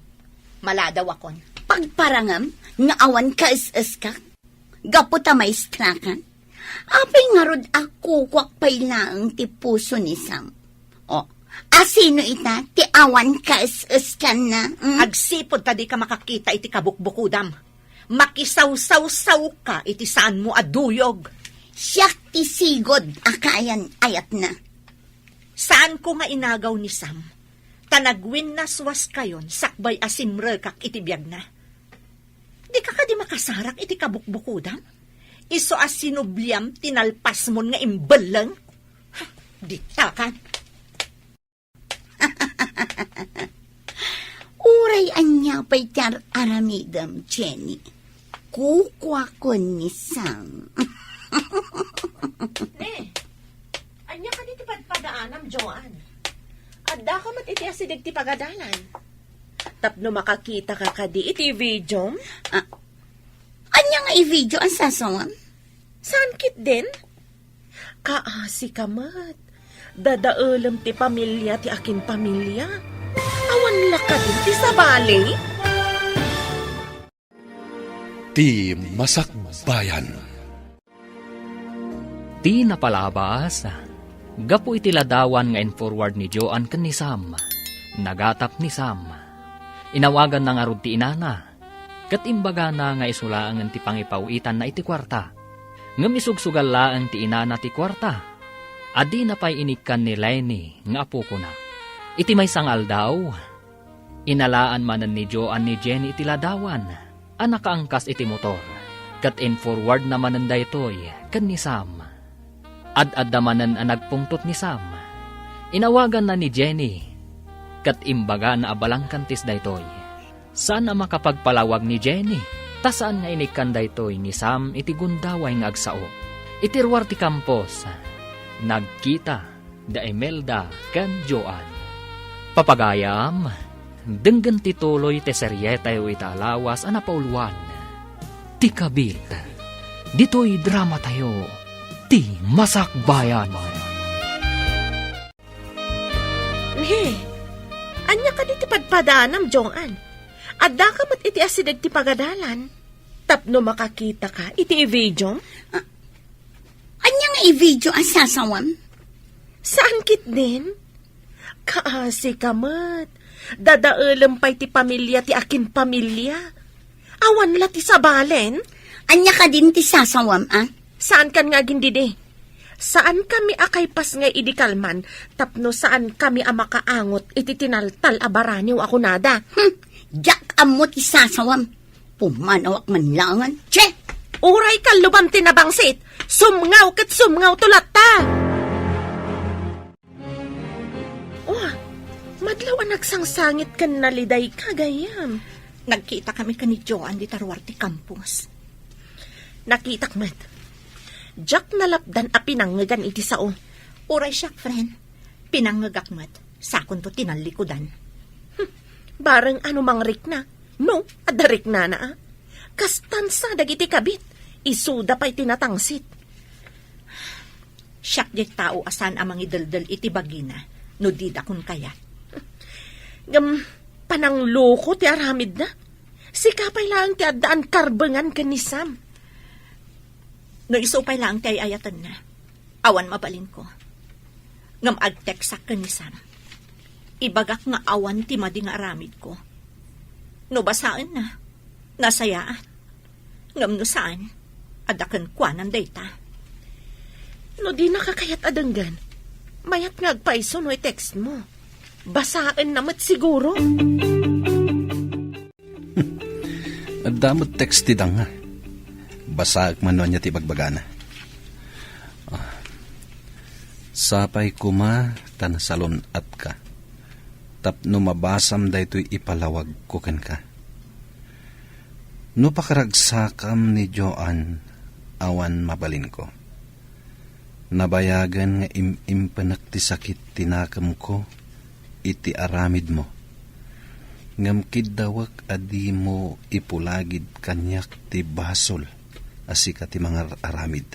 Maladawakon. Pagparangam nga awan kaes-eskak? Gapu ta maestra kan? Apay ngarud a kukuak pay laeng ti puso ni Sam? O, asino ita ti awan kaes-eskanna? Hmm? Agsipud ta dika makakita iti kabukbukudam. Makisawsawsawka iti saanmo a duyog. Siak ti sigud a kaayan-ayatna. Saanko nga inagaw ni Sam, ta nagwinnaswaskayon sakbay a simrekak iti biagna. Dika kadi makasarak iti kabukbukudam? Isu a sinubliam ti nalpasmon nga imbelleng? Ditakan. Uray ania pay ti ar-aramidem, Jenny. Kukuakon ni Sam. Ne, ania kadi ti padpadaanam, Joan? Addaka met iti asideg ti pagadalan. Tapno makakita ka kadi iti video? Ah, ania nga i-video a sasawam? Saan ketdin? Kaasi ka met. Dadaelem ti pamilia ti akin pamilia. Awan la kadi ti sabali? Ti masakbayan. Ti napalabas, gapu iti ladawan nga in-forward ni Joan ken ni Sam. Nagatap ni Sam. Inawaganna ngarud ti inana, ket imbagana nga isu laengen ti pangipaw-itanna iti kuarta. Ngem isugsugal laeng ti inana ti kuarta a dina pay inikkan ni Lenny nga apokona. Iti maysa nga aldaw, inalaan manen ni Joan ni Jenny iti ladawan a nakaangkas iti motor, ket in-forwardna manen daytoy ken ni Sam. Ad-adda manen a nagpungtot ni Sam. Inawaganna ni Jenny, ket imbagana a balangkantis daytoy. Saan a makapagpalawag ni Jenny, ta saan nga inikkan daytoy ni Sam iti gundaway nga agsao. Iti ruar ti kampus, nagkita da Imelda ken Joan. Papagayam, denggen ti tuloy ti serietayo ita a lawas a napauluan, Ti Kabit. Ditoy dramatayo, Ti Masakbayan. He, ania kadi ti padpadanam, Joan? Addaka met iti asideg ti pagadalan tapno makakitaka iti i-videom? Ah, ania nga i-video a sasawam? Saan ketdin? Kaasi ka met. Dadaelem pay ti pamilia ti akin pamilia. Awan la ti sabalen? Ania kadin ti sasawam, a? Saankan nga agindidi. Saankami a kaipas nga idi kalman tapno saankami a makaangot iti tinaltal a baraniw a kunada. Hmm, diak ammo ti sasawam. Pumanawak man laengen. Che! Uray kalluban ti nabangsit, sumngaw ket sumngawto latta. Oh, madlaw a nagsangsangit ken nalidayka, gayyem. Nagkitakami ken ni Joan dita ruar ti kampus. Nakitak met. Diak nalapdan a pinangngegan iti sao. Uray siak, friend. Pinangngegak met. Sakonto tinallikudan. Hmm. Bareng ano mangrikna. No, adda riknana, a. Kastan sa dagiti kabit. Isuda pay ti natangsit. Siak diay tao a saan a mangideldel iti bagina no dida kon kayat. Ngem, panangloko ti aramidna. Sika pay laeng ti addaan karbengan ken ni Sam. No isu pay laeng ti ay-ayatenna, awan mabalinko. Ngem agteksak ken ni Sam. Ibagak nga awan ti madi nga aramidko. No basaenna, nasayaat. Ngem no saan, adda kenkuanan dayta. No dinaka kayat a denggen, mayat nga agpayso no i-text mo. Basaenna met siguro. Adda met text ti danga. Basaek man no ania ti ibagbagana. Ah, sapay koma ta nasalun-atka tapno mabasam daytoy ipalawagko kenka. No pakaragsakam ni Joan, awan mabalinko. Nabayagen nga im-impenek ti sakit ti nakemko iti aramidmo. Ngem kiddawek a dimo ipulagid kaniak ti basol a sika ti mangar-aramid.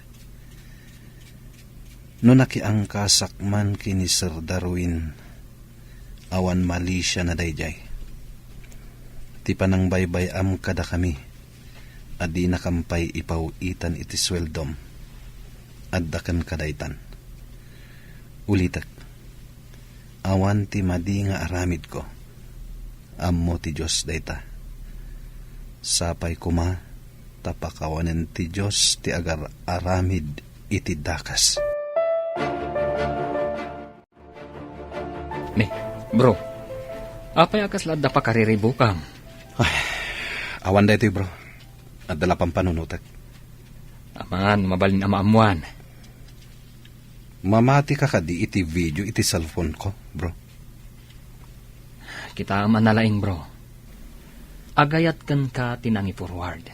No nakiangkasak man ken ni Sir Darwin, awan malisiana daydiay. Ti panangbaybay-am kadakami a dinakam pay ipaw-itan iti sueldom, adda kenka daytan. Ulitek, awan ti madi nga aramidko. Ammo ti Dios dayta. Sapay koma ta pakawanen ti Dios ti agar-aramid iti dakes. Ne, bro. Apay a kasla adda pakariribukam? Ay, awan daytoy, bro. Adda la pampanunotek. Aman, mabalin a maammuan. Mamatika kadi iti video iti cellphone ko, bro? Kitaem a nalaing, bro. Agayat kenka ti nangi-forward.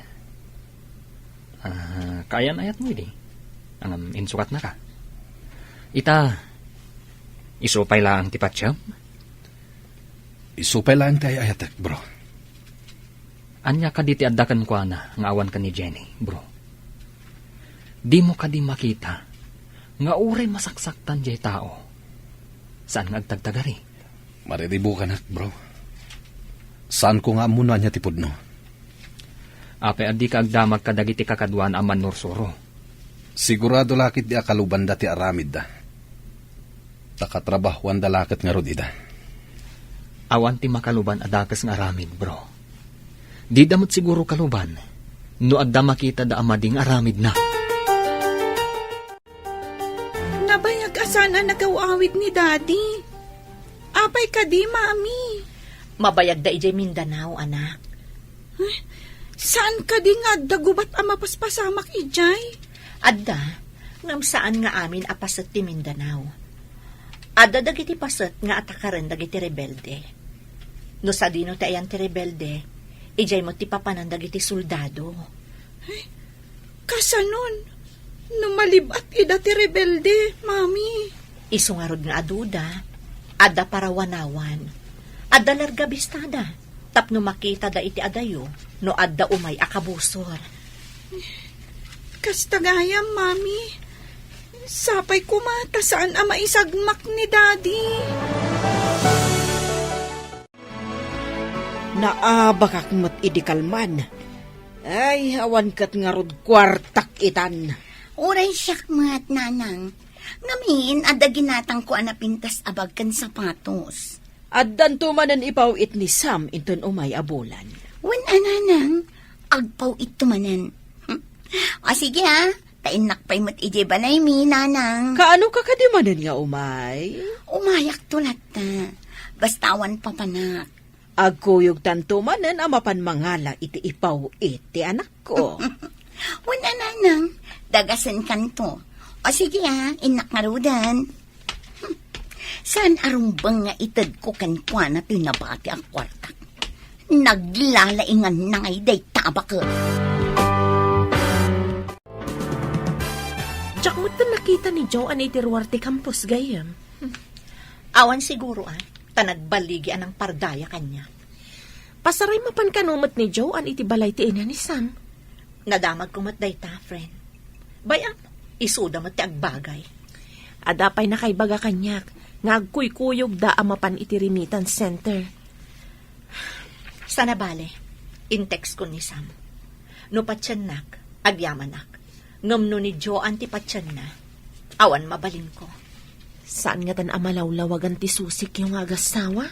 Ah, kaayan-ayatmo idi. Ngem insukatnaka. Ita, isu pay laeng ti patiem? Isu pay laeng ti ay-ayatek, bro. Ania kadi ti adda kenkuana nga awan ken ni Jenny, bro? Dimo kadi makita Nga uray masaksaktan jay tao, saan nga agtagtagari? Mariribukanak, bro. Saanko nga ammo no ania ti pudno. Apay a dika agdamag kadagiti kakaduana a mannursuro? Sigurado la ketdi a kalubanda ti aramidda. Ta katrabahuanda la ket ngarud ida. Awan ti makaluban a dakes nga aramid, bro. Dida met siguro kaluban no adda makitada a madi nga aramidna. Nabayag a saan a nagaw-awid ni Daddy. Apay kadi, Mami? Mabayagda idiay Mindanao, anak. Eh, saan kadi nga adda gubat a mapaspasamak idiay? Adda, ngem saan nga amin a paset ti Mindanao. Adda dagiti paset nga atakaren dagiti rebelde. No sadino ti ayan ti rebelde, idiay met ti papanan dagiti soldado. Ay, kasanon, no malib-at ida ti rebelde, Mami? Isu ngarud nga aduda, adda parawanawan, adda larga bistada, tapno makitada iti adayo no adda umay a kabusor. Kasta gayam, Mami. Sapay koma ta saan a maisagmak ni Daddy. Naabakak met idi kalman. Ay, awan ket ngarud kuartak itan. Uray siak met, Nanang. Ngamin, adda ginatangko a napintas a bag ken sapatos. Addanto manen ipaw-it ni Sam inton umay a bulan. Wen a, Nanang, agpaw-itto manen. O sige, a, ta innak pay met idiay balaymi, Nanang. Kaano ka kadi manen nga umay? Umayakto latta. Basta awan papanak. Agkuyogtanto manen a mapan mangala iti ipaw-it ti anakko. Wen a, Nanang, dagasenkanto. O sige, a, innak ngaruden. Saan a rumbeng nga itedko kenkuana ti nabati a kuartak. Naglalainganna ngay dayta a baket. Diak metten nakita ni Joan iti ruar ti campus, gayyem. Awan siguro, a, ta nagballigi a nangpardaya kaniak. Pasaray mapan kano met ni Joan iti balay ti ina ni Sam? Nadamagko met dayta, friend. Bay-am, isuda met ti agbagay. Adda pay nakaibaga kaniak nga agkuykuyogda a mapan iti remittance center. Sana bale, in-textkon ni Sam. No patiennak, agyamanak. Ngem no ni Joan ti patienna, awan mabalinko. Saan ngatan a malawlawagan ti susikyo nga agassawa?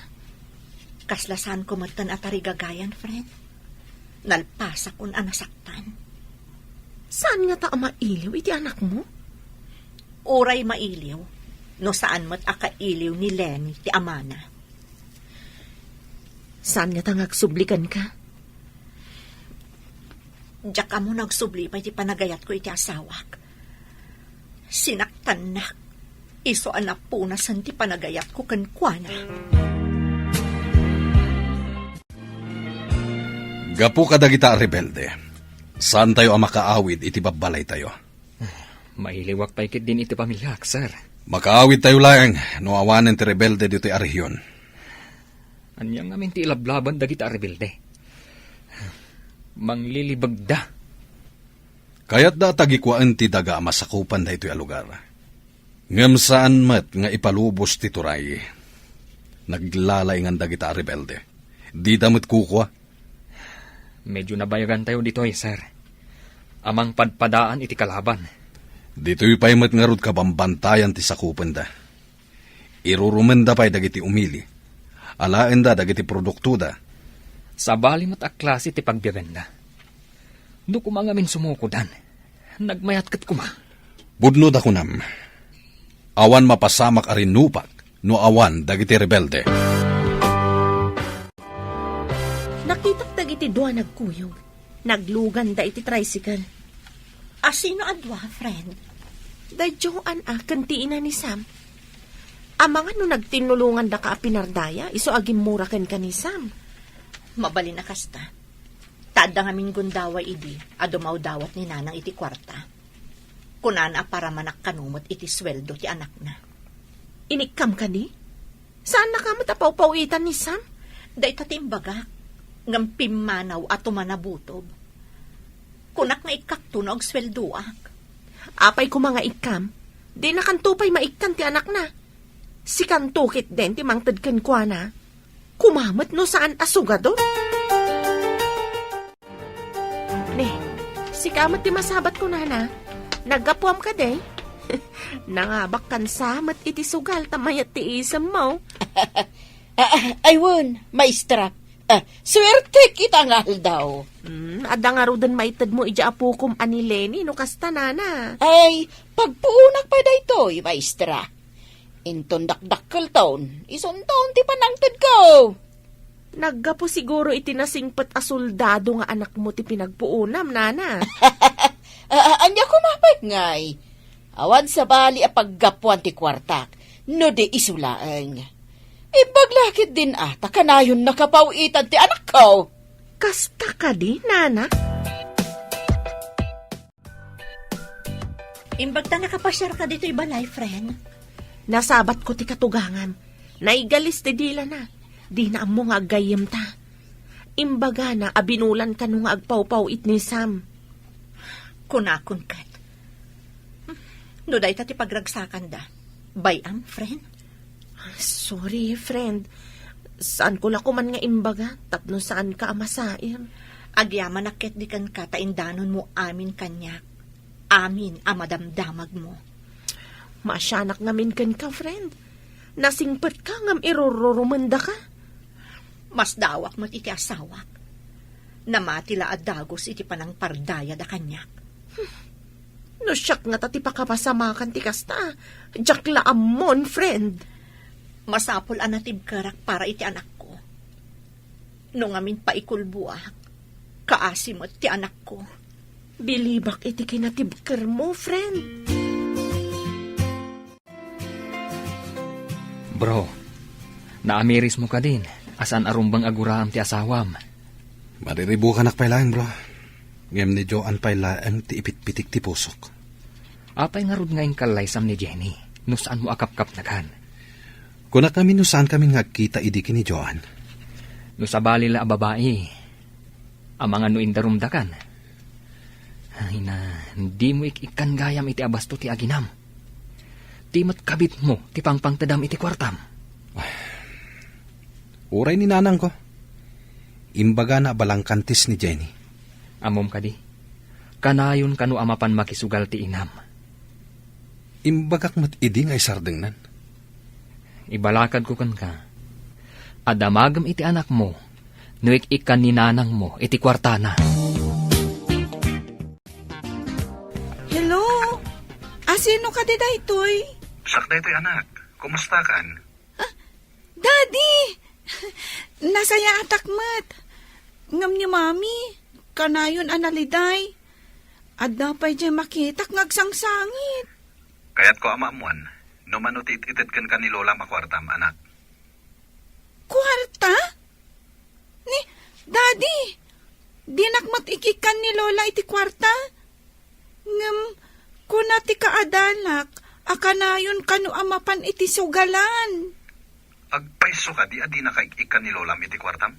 Kasla saanko metten a tarigagayan, friend. Nalpasakon a nasaktan. Saan ngata a mailiw iti anakmo? Uray mailiw, no saan met a kailiw ni Lenny ti amana. Saan ngata nga agsubli kenka? Diak ammo no agsubli pay ti panagayatko iti asawak. Sinaktannak, isu a napunasen ti panagayatko kenkuana. Gapu kadagita a rebelde, saantayo a makaawid iti babbalaytayo. Mailiwak pay ketdin iti pamiliak, sir. Makaawidtayo laeng no awanen ti rebelde ditoy a rehion. Ania ngamin ti ilablaban dagita a rebelde? Manglilibegda. Kayatda a tagikuaen ti daga a masakupan daytoy a lugar. Ngem saan met nga ipalubos ti turay. Naglalaingan dagita a rebelde. Dida met kukua. Medyo nabayagantayo ditoy, sir. A mangpadpadaan iti kalaban. Ditoy pay met ngarud kabambantayan ti sakupenda. Irurumenda pay dagiti umili. Alaenda dagiti produktoda. Sabali met a klase ti pagbiagenda. No koma ngamin sumukodan, nagmayat ket koma. Pudno ta kunam, awan mapasamak a rinnupak no awan dagiti rebelde. Nakitak dagiti dua nagkuyog. Nagluganda iti tricycle. A sino a dua, friend? Da Joan a ken ti ina ni Sam. Amangan no nagtinnulongandaka a pinardaya, isu a gimmura kenka ni Sam. Mabalin a kasta. Ta adda ngamin gundaway idi a dumawdawat ni Nanang iti kuarta. Kunana a paramanak kano met iti sueldo ti anakna. Inikkam kadi? Saannaka met a pawpawitan ni Sam? Dayta ti imbagak, ngem pimmanaw a tumanabutob. Kunak nga ikkakto no agsueldoak. Apay koma nga ikkam? Dinakanto pay maikkan ti anakna. Sikanto ketdin ti mangted kenkuana. Kumamet no saan a sugador. Ne, sika met ti masabat ko, nana. Naggapuam kadi? Nangabakkan sa met iti sugal ta mayat ti isemmo. Ah, ah, ay wen, maestra. Ah, suertek ita nga aldaw. Hmm, adda ngaruden maitedmo idiay apokom a ni Lenny no kasta, nana. Ay, pagpuonak pay daytoy, maestra. Inton dakdakkelton, isunton ti panangtedko. Naggapu siguro iti nasingpet a soldado nga anakmo ti pinagpuonam, nana. Ah, ah, ania koma pay ngay? Awan sabali a paggapuan ti kuartak, no di isu laeng. Imbag la ketdin a ta kanayon nakapaw-itan ti anakko. Kasta kadi, nana? Imbag ta nakapasiarka ditoy balay, friend. Nasabatko ti katugangam. Naigalis ti dilana. Dina ammo nga aggayyemta. Imbagana a binulan kano nga agpawpaw-it ni Sam. Kunakon ket. No dayta ti pagragsakanda, bay-am, friend? Sorry, friend. Saanko la koman nga imbaga tapno saanka a masair. Agyamanak ketdi kenka ta indanonmo amin kaniak. Amin a madamdamagmo. Maasianak ngamin kenka, friend. Nasingpetka ngem irururumendaka. Masdaawak met iti asawak. Namati la a dagus iti panangpardayada kaniak. No siak ngata ti pakapasamakan ti kasta, diak la ammon, friend. Masapul a natibkerak para iti anakko. No ngamin paikulboak, kaasi met ti anakko. Bilibak iti kinatibkermo, friend. Bro, naamirismo kadin a saan a rumbeng a guraem ti asawam? Mariribukanak pay laeng, bro. Ngem ni Joan pay laeng ti ipitpitik ti pusok. Apay ngarud nga inkallaysam ni Jenny no saanmo a kapkapnekan? Kunak ngamin no saankami nga agkita idi ken ni Joan. No sabali la a babai, amangan no indarumdakan. Ay na, dimo ik-ikkan gayam iti abasto ti aginam. Ti met kabitmo ti pangpangtedam iti kuartam. Uray ni nanangko. Imbagana a balangkantis ni Jenny. Ammom kadi? Kanayon kano a mapan makisugal ti inam. Imbagak met idi nga isardengnan. Ibalakadko kenka a damagem iti anakmo no ik-ikkan ni nanangmo iti kuartana. Hello? Asino kadi daytoy? Siak daytoy, anak. Kumustakan? Ah, Daddy! Nasayaatak met. Ngem ni Mami, kanayon a naliday. Adda pay diay makitak nga agsangsangit. Kayatko a maammuan no mano ti it-ited kenka ni Lolam a kuartam, anak. Kuarta? Ni, Daddy, dinak met ikikkan ni Lola iti kuarta. Ngem, kuna ti kaadalak a kanayon kano a mapan iti sugalan. Agpayso kadi a dinaka ik-ikkan ni Lolam iti kuartam?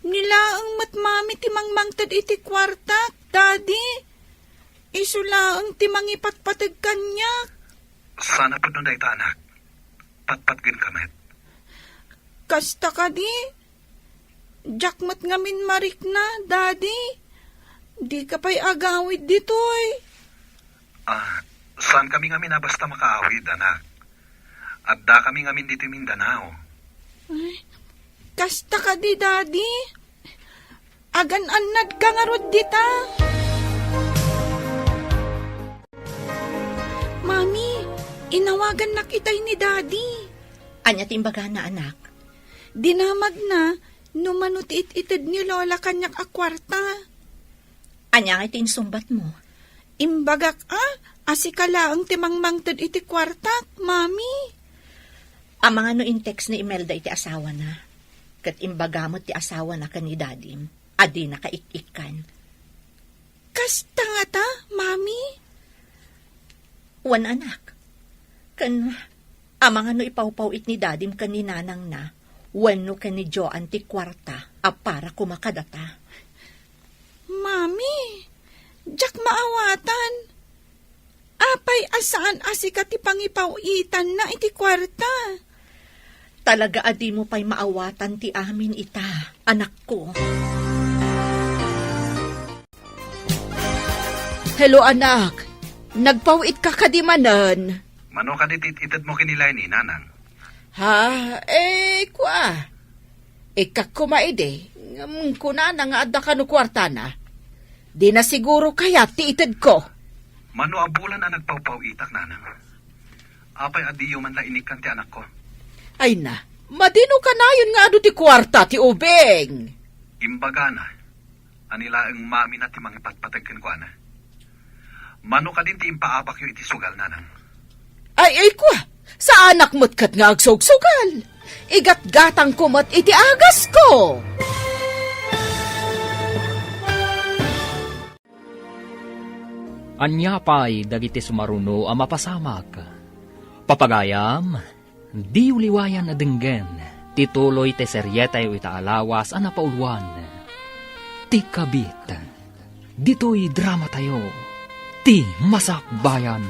Ni laeng met Mami ti mangmangted iti kuartak, Daddy. Isu laeng ti mangipatpateg kaniak. Sana pudno dayta, anak. Patpatgenka met. Kasta kadi? Diak met ngamin marikna, Daddy. Dika pay agawid ditoy. Ah, saankami ngamin a basta makaawid, anak. Addakami ngamin ditoy Mindanao. Ay, kasta kadi, Daddy? Agan-annadka ngarud dita? Mami, inawagannak itay ni Daddy. Ania ti imbagana, anak? Dinamagna no mano ti it-ited ni Lola kaniak a kuarta. Ania ngay ti insungbatmo? Imbagak a, a sika laeng ti mangmangted iti kuartak, Mami. Amangan no in-text ni Imelda iti asawana, ket imbaga met ti asawana ken ni Dadim a dinaka ik-ikkan. Kasta ngata, Mami? Wen, anak. Ken amangan no ipawpaw-it ni Dadim ken ni Nanangna wenno ken ni Joan ti kuarta a para koma kadata. Mami, diak maawatan. A, Apay a saan a sika ti pangipaw-itanna iti kuarta? Talaga a dimo pay maawatan ti amin ita, anakko. Hello, anak. Nagpaw-itka kadi manen? Mano kadi ti it-itedmo ken ni Leni, nanang? Ha? Eh, kua. Ikkak koma idi, ngem kunana nga adda kano kuartana. Dina siguro kayat ti itedko. Mano a bulan a nagpawpaw-itak, nanang? Apay a diyo man la inikkan ti anakko? Ay na, madi no kanayon nga adu ti kuarta ti ubing. Imbagana a ni laeng mamina ti mangipatpateg kenkuana. Mano kadin ti impaabakyo iti sugal, nanang? Ay, ay, kua, saanak met ket nga agsugsugal. Igatgatangko met iti agasko. Ania pay dagiti sumaruno a mapasamak? Papagayam, diyo liwayan a denggen ti tuloy ti serietayo ita a lawas a napauluan, Ti Kabit. Ditoy dramatayo, Ti Masakbayan.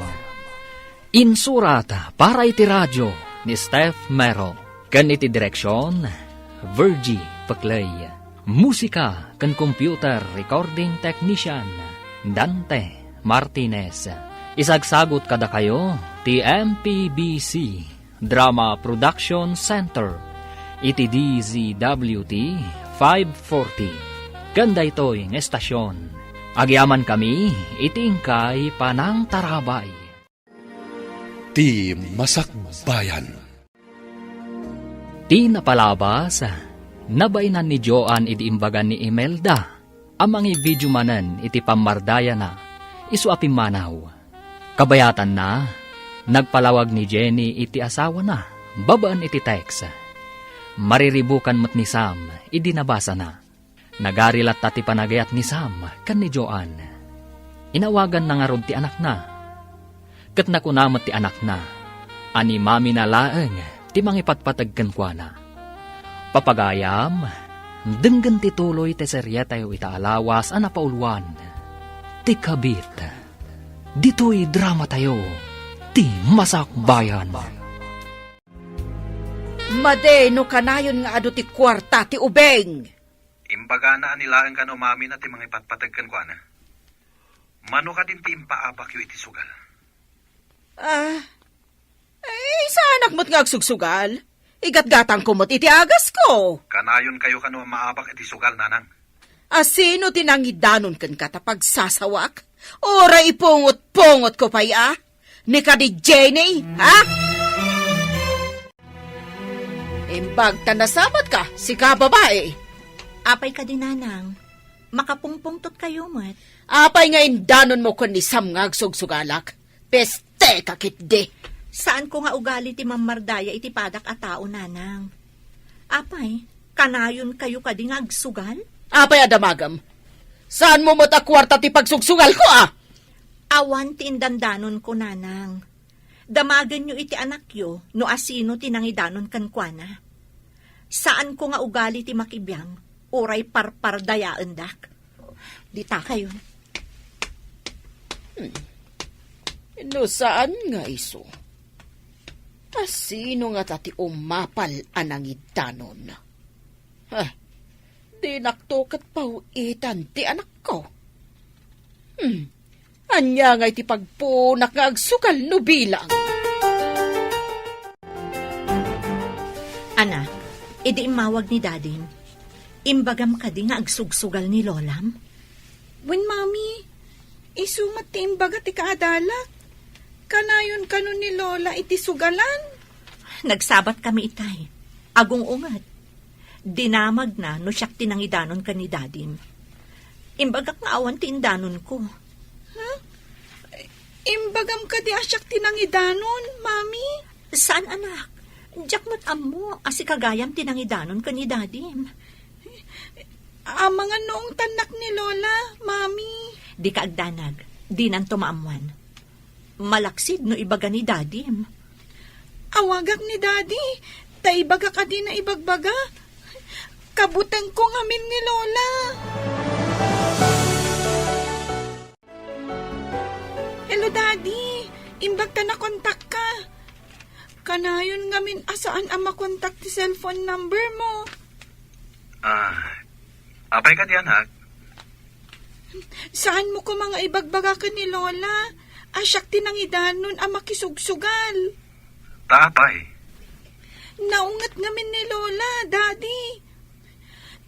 Insurat para iti radio ni Steph Mero, ken iti direksion, Virgie Peclay. Musika ken computer recording technician, Dante Martinez. Isagsagot kadakayo ti M P B C Drama Production Center iti D Z W T five forty. Ken daytoy nga estasion, agyamankami iti inkay panangtarabay. Ti Masakbayan. Ti napalabas, nabainan ni Joan idi imbaga ni Imelda a mangivideo manen iti pammardayana isu a pimmanaw. Kabayatanna, nagpalawag ni Jenny iti asawana babaen iti text. Mariribukan met ni Sam idi nabasana. Nagari latta ti panagayat ni Sam ken ni Joan. Inawaganna ngarud ti anakna. Ket nakuna met ti anakna a ni mamina laeng ti mangipatpateg kenkuana. Papagayam, denggen ti tuloy ti serietayo ita a lawas a napauluan, Ti Kabit. Ditoy dramatayo, Ti Masakbayan. Madi no kanayon nga adu ti kuarta ti ubing. Imbagana a ni laeng kano mamina ti mangipatpateg kenkuana. Mano kadin ti impaabakyo iti sugal? Ah, ay, saanak met nga agsugsugal. Igatgatangko met iti agasko. Kanayonkayo kano a maabak iti sugal, nanang? A sino ti nangidanon kenka ta pagsasawak? Uray ipungot-pungotko pay a? Ni kadi Jenny, ha? Imbag ta nasabatka, sika babai. Apay kadi, nanang? Makapungpungtotkayo met. Apay nga indanonmo ken ni Sam nga agsugsugalak? Pesteka ketdi. Saanko nga ugali ti mammardaya iti padak a tao, nanang. Apay, kanayonkayo kadi nga agsugal? Apay a damagem? Saanmo met a kuarta ti pagsugsugalko, a? Awan ti indandanonko, nanang. Damagenyo iti anakyo no asino ti nangidanon kenkuana. Saanko nga ugali ti makibiang, uray parpardayaendak. Ditakayo. Hmm. No saan nga isu, asino ngata ti umapal a nangidanon? Ha? Dinakto ket paw-itan ti anakko. Hmm. Ania ngay ti pagpunak nga agsugal no bilang? Anak, idi immawag ni Dadim, imbagam kadi nga agsugsugal ni Lolam? Wen, Mami, isu met ti imbaga ti kaadalak. Kanayon kano ni Lola iti sugalan? Nagsabat kami itay. Agung-unget. Dinamagna no siak ti nangidanon ken ni Dadim. Imbagak nga awan ti indanonko. Ha? Imbagam kadi a siak ti nangidanon, Mami? Saan, anak. Diak met ammo a sika gayam ti nangidanon ken ni Dadim. Amangan no ungtannak ni Lola, Mami. Dika agdanag. Dinanto maammuan. Malaksid no ibaga ni Dadim. Awagak ni Dadi, ta ibagak a dina ibagbaga. Kabutengko ngamin ni Lola. Hello, Daddy. Imbag ta nakontakka. Kanayon ngamin a saan a makontak ti cellphone number mo. Ah, apay kadi, anak? Saan mo koma nga ibagbaga ken ni Lola a siak ti nangidanon a makisugsugal? Ta apay? Naunget ngamin ni Lola, Daddy.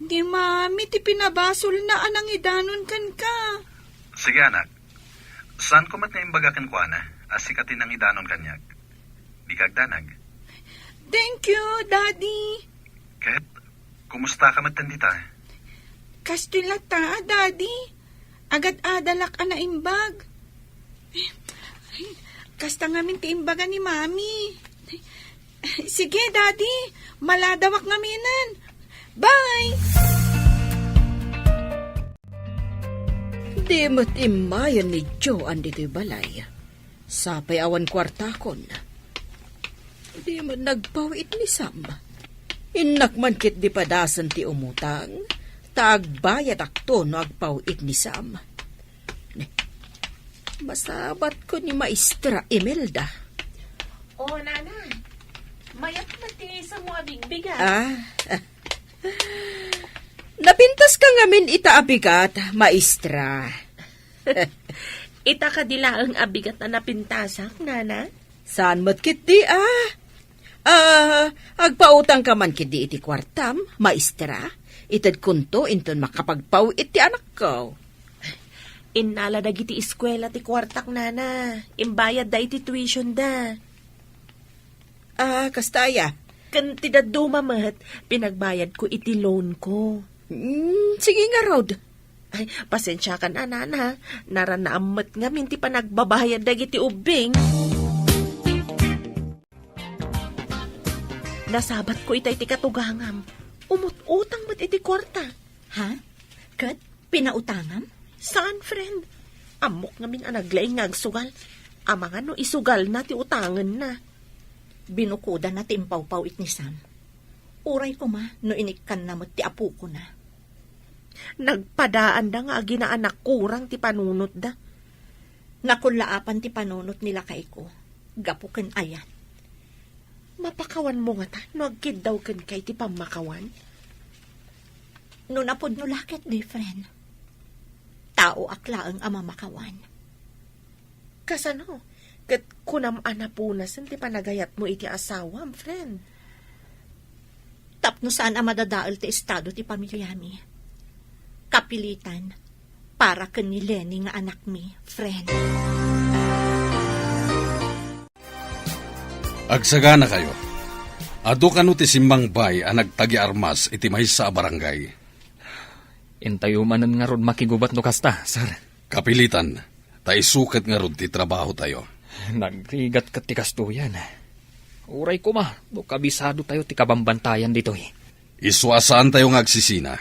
Ni Mami ti pinabasolna a nangidanon kenka. Sige, anak. Saanko met nga imbaga kenkuana a sika ti nangidanon kaniak? Dika agdanag. Thank you, Daddy. Ket, kumusta ka met dita? Kastoy latta, Daddy. Agad-adalak a naimbag. Kasta ngamin ti imbaga ni Mami. Sige, Daddy. Maladawak ngaminen. Bye! Di met immayen ni Joan ditoy balay. Sapay awan kuartakon. Di met nagpaw-it ni Sam. Innak man ketdi padasen ti umutang, ta agbayadakto no agpaw-it ni Sam. Ne, masabatko ni Maestra Imelda. O, Nana, mayat met ti isam mo a bigbigat. Ah, napintas ka ngamin ita a bigat, Maestra. Ita kadi laeng a bigat a napintasak, Nana? Saan met ketdi, ah? Ah, agpautang ka man ketdi iti kuartam, Maestra? Itedkonto inton makapagpaw-it ti anakko. Innala dagiti eskuela ti kuartak, Nana. Imbayadda iti tuition da. Ah, kasta aya? Ken ti dadduma met, pinagbayadko iti loan ko. Hmm, sige ngarud. Ay, pasensiakan a, Nana. Narannaam met ngamin ti panagbabayad dagiti ubbing. Nasabatko itay ti katugangam. Umut-utang met iti kuarta. Ha? Ket pinautangam? Saan, friend. Ammok ngamin a naglaing nga agsugal. Amangan no isugalna ti utangenna. Binukodana ti impawpaw-it ni Sam. Uray koma no inikkanna met ti apokona. Nagpadaanda nga aginaanak kurang ti panunotda. Nakullaapan ti panunot ni lakayko gapu ken ayan. Mapakawanmo ngata no agkiddaw kenka iti pammakawan? No napudno la ketdi, friend. Taoak laeng a mamakawan. Kasano? Ket kunam a napunasen ti panagayatmo iti asawam, friend? Tapno saan a madadael ti estado ti pamiliami. Kapilitan, para ken ni Lenny nga anakmi, friend. Agsaganakayo. Adu kano ti simmangbay a nagtagiarmas iti maysa a barangay? Intayo manen ngarud makigubat no kasta, sir. Kapilitan, ta isu ket ngarud ti trabahotayo. Nagrigat ket ti kastoyan. Uray koma, no kabisadotayo ti kabambantayan ditoy. Isu a saantayo nga agsisina.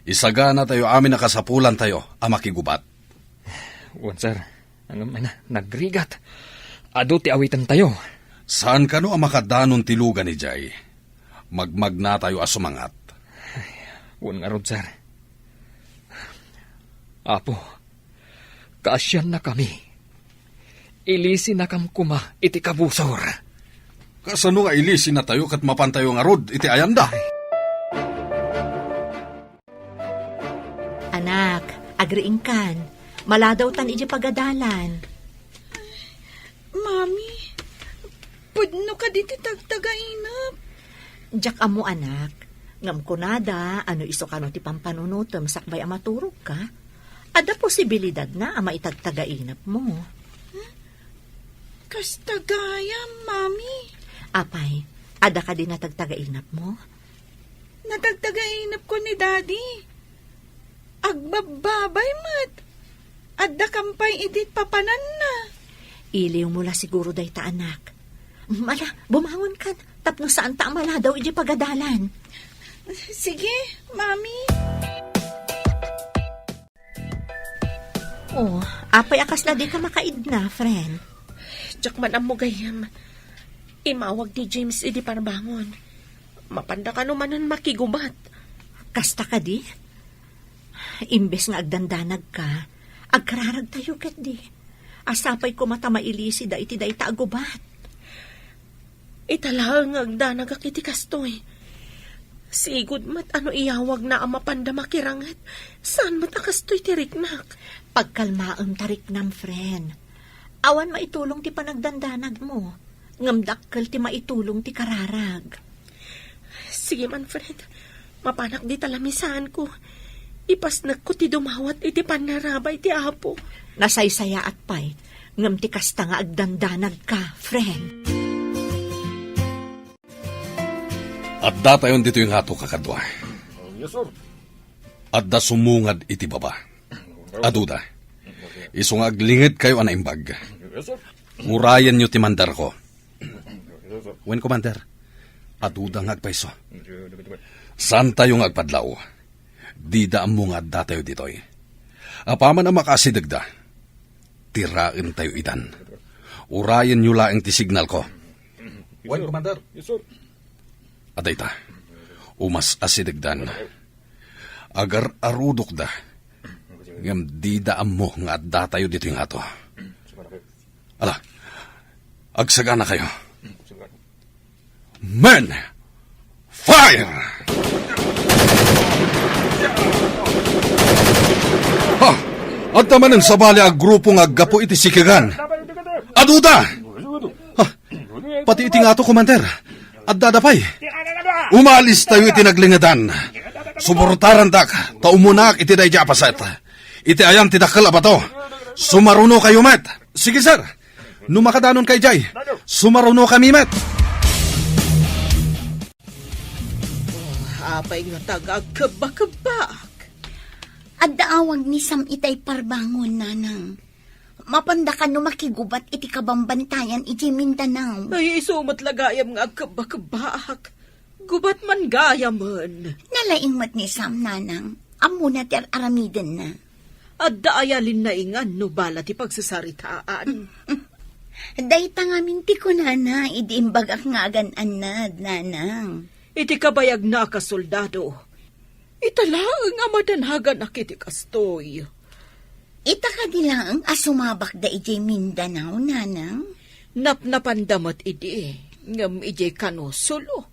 Isaganatayo amin a kasapulantayo a makigubat. Wen, sir. Ngem, na, nagrigat. Adu ti awitentayo. Saan kano a makadanon ti lugan idiay? Magmagnatayo a sumangat. Wen ngarud, sir. Apo, kaasiannakami. Ilisinakam koma iti kabusor. Kasano nga ilisinatayo ket mapantayo ngarud iti ayanda? Anak, agriingkan. Maladawtan iti pagadalan. Mami, pudno kadi ti tagtagainep? Diak ammo, anak. Ngem kunada, ano isu kano ti pampanunotem sakbay a maturogka? Adda posibilidadna a maitagtagainepmo. Kasta gayam, Mami. Apay, adda kadi natagtagainepmo? Natagtagainepko ni Daddy. Agbabbabay met. Addakam pay idi papananna. Iliwmo la siguro dayta, anak. Ala, bumangonkan tapno saanta a maladaw idi pagadalan. Sige, Mami. Oh, apay a kasla dika makaidna, friend? Diak man ammo gayam. Imawag ni James idi parbangon. Mapanda kano manen makigubat. Kasta kadi? Imbes nga agdandanagka, agkararagtayo ketdi. A sapay koma ta mailisida iti dayta a gubat. Ita laeng nga agdanagak iti kastoy. Sigud met a no iyawagna a mapanda makiranget, saan met a kastoy ti riknak. Pagkalmaem ta riknam, friend. Awan maitulong ti panagdandanagmo, ngem dakkel ti maitulong ti kararag. Sige man, friend. Mapanak dita lamisaanko. Ipasnekko ti dumawat iti panarabay ti Apo. Nasaysayaat pay, ngem ti kasta nga agdandanagka, friend. Addatayon ditoy ngato, kakadua. Yes, sir. Adda sumungad iti baba. Aduda. Isu nga aglingedkayo a naimbag. Yes, sir. Urayenyo ti mandarko. Yes, sir. Wen, Commander. Aduda nga agpayso. Saantayo nga agpadlaw. Dida ammo nga addatayo ditoy. Apaman a makaasidegda, tiraentayo idan. Urayenyo laeng ti signalko. Wen, Commander. Yes, sir. Adayta. Umas-asidegdan. Agar-arudokda. Ngem dida ammo nga addatayo ditoy ngato. Ala, agsaganakayo. Men! Fire! Ha! Adda manen sabali a grupo nga aggapu iti sikegan. Aduda! Ha! Pati iti ngato, Commander. Addada pay. Umalistayo iti naglingedan. Suportarandak, ta umunaak iti daydi a paset. Iti ayan ti dakkel a bato, sumarunokayo met. Sige, sir. No makadanonka idiay, sumarunokami met. Oh, apay ngata nga agkebba-kebbak? Adda awag ni Sam itay parbangon, Nanang. Mapanda kano makigubat iti kabambantayan idiay Mindanao. Ay, isu met la gayam nga agkebba-kebbaak. Gubat man gayamen. Nalaing met ni Sam, Nanang. Ammona ti ar-aramidenna. Adda aya linnaingan no bala ti pagsasaritaan. Dayta ngamin ti kunana idi imbagak nga agan-annad, Nanang. Iti kabayagna a kasoldado, ita laeng a madanaganak iti kastoy. Ita kadi laeng a sumabakda idiay Mindanao, Nanang? Napnapanda met idi, ngem idiay kano solo.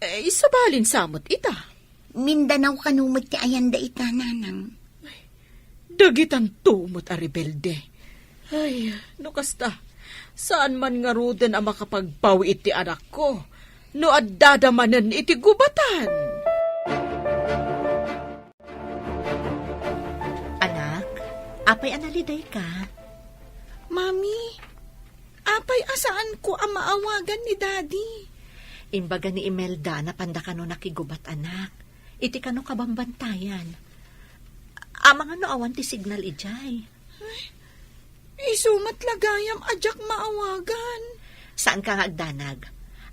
Eh, sabalin sa met ita. Mindanao kano met ti ayanda ita, Nanang? Dagitanto met a rebelde. Ay, no kasta, saan man ngaruden a makapagbawi iti anakko no addada manen iti gubatan. Anak, apay a nalidayka? Mami, apay a saanko a maawagan ni Daddy? Imbaga ni Imelda a napanda kano nakigubat, anak. Iti kano kabambantayan. Amangan no awan ti signal idiay. Ay, isu met la gayam a diak maawagan. Saanka nga agdanag.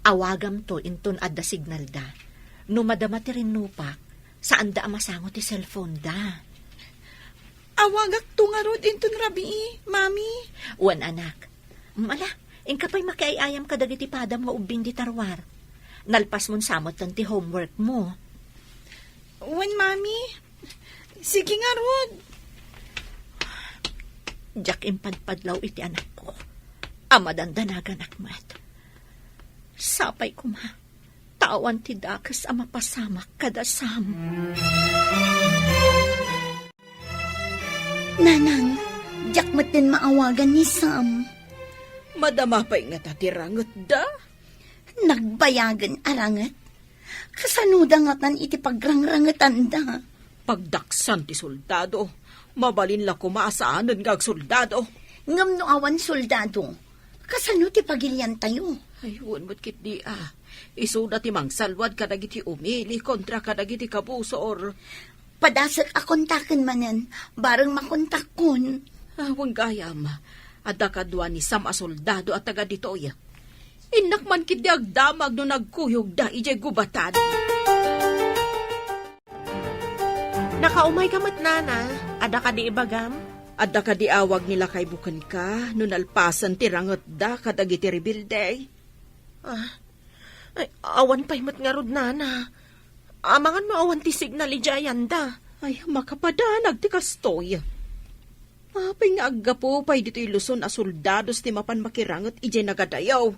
Awagamto inton adda signalda. No madama ti rinnupak, saanda a masango ti cellphone da. Awagakto ngarud inton rabii, Mami. Wen, anak. Mm, ala, inka pay makiay-ayam kadagiti padam nga ubbing di tarwar. Nalpasmon sa metten ti homework mo. Wen, Mami. Sige ngarud. Diak impadpadlaw iti anakko a madandanaganak met. Sapay koma ta awan ti dakes a mapasamak kada Sam. Nanang, diak metten maawagan ni Sam. Madama pay ngata ti rangetda? Nagbayagen a ranget? Kasanoda ngatan iti pagrangrangetanda? Pagdaksan ti soldado. Mabalin la koma a saanen nga agsoldado. Ngem no awan soldado, kasano ti pagiliantayo? Ay, wen met ketdi a. Isuda ti mangsalwad kadagiti umili kontra kadagiti kabusor. Padasek a kontaken manen, bareng makontakkon. Ah, wen gayam, adda kadua ni Sam a soldado a taga ditoy. Innak man ketdi agdamag no nagkuyogda idiay gubatan. Nakaumayka met, Nana. Adda kadi ibagam? Adda kadi awag ni lakaymo kenka no nalpasen ti rangetda kadagiti rebelde? Ah, ay, awan pay met ngarud, Nana. Amangan no awan ti signal idiay ayanda. Ay, makapadanag ti kastoy. Apay nga aggapu pay ditoy Luzon a soldados ti mapan makiranget idiay nagadayo?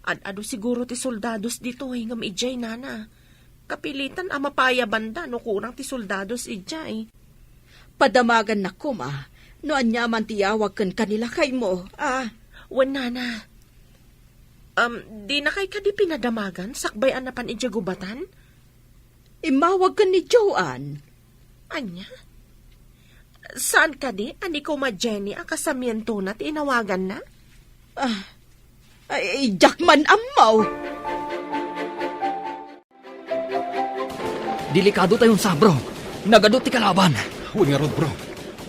Ad-adu siguro ti soldados ditoy ngem idiay, nana. Kapilitan a mapayabanda no kurang ti soldados idiay. Padamagannak koma no ania man ti yawag ken kanila kaymo, a. Wen, nana. Um, dinakay kadi pinadamagan sakbay a napan idiay gubatan? Immawag ken ni Joan. Ania? Saan kadi a ni Kuma Jenny a kasamientona ti inawaganna? Ah, ay, diak man ammo. Delikado tayon sa, bro. Nagadu ti kalaban. Wen ngarud, bro.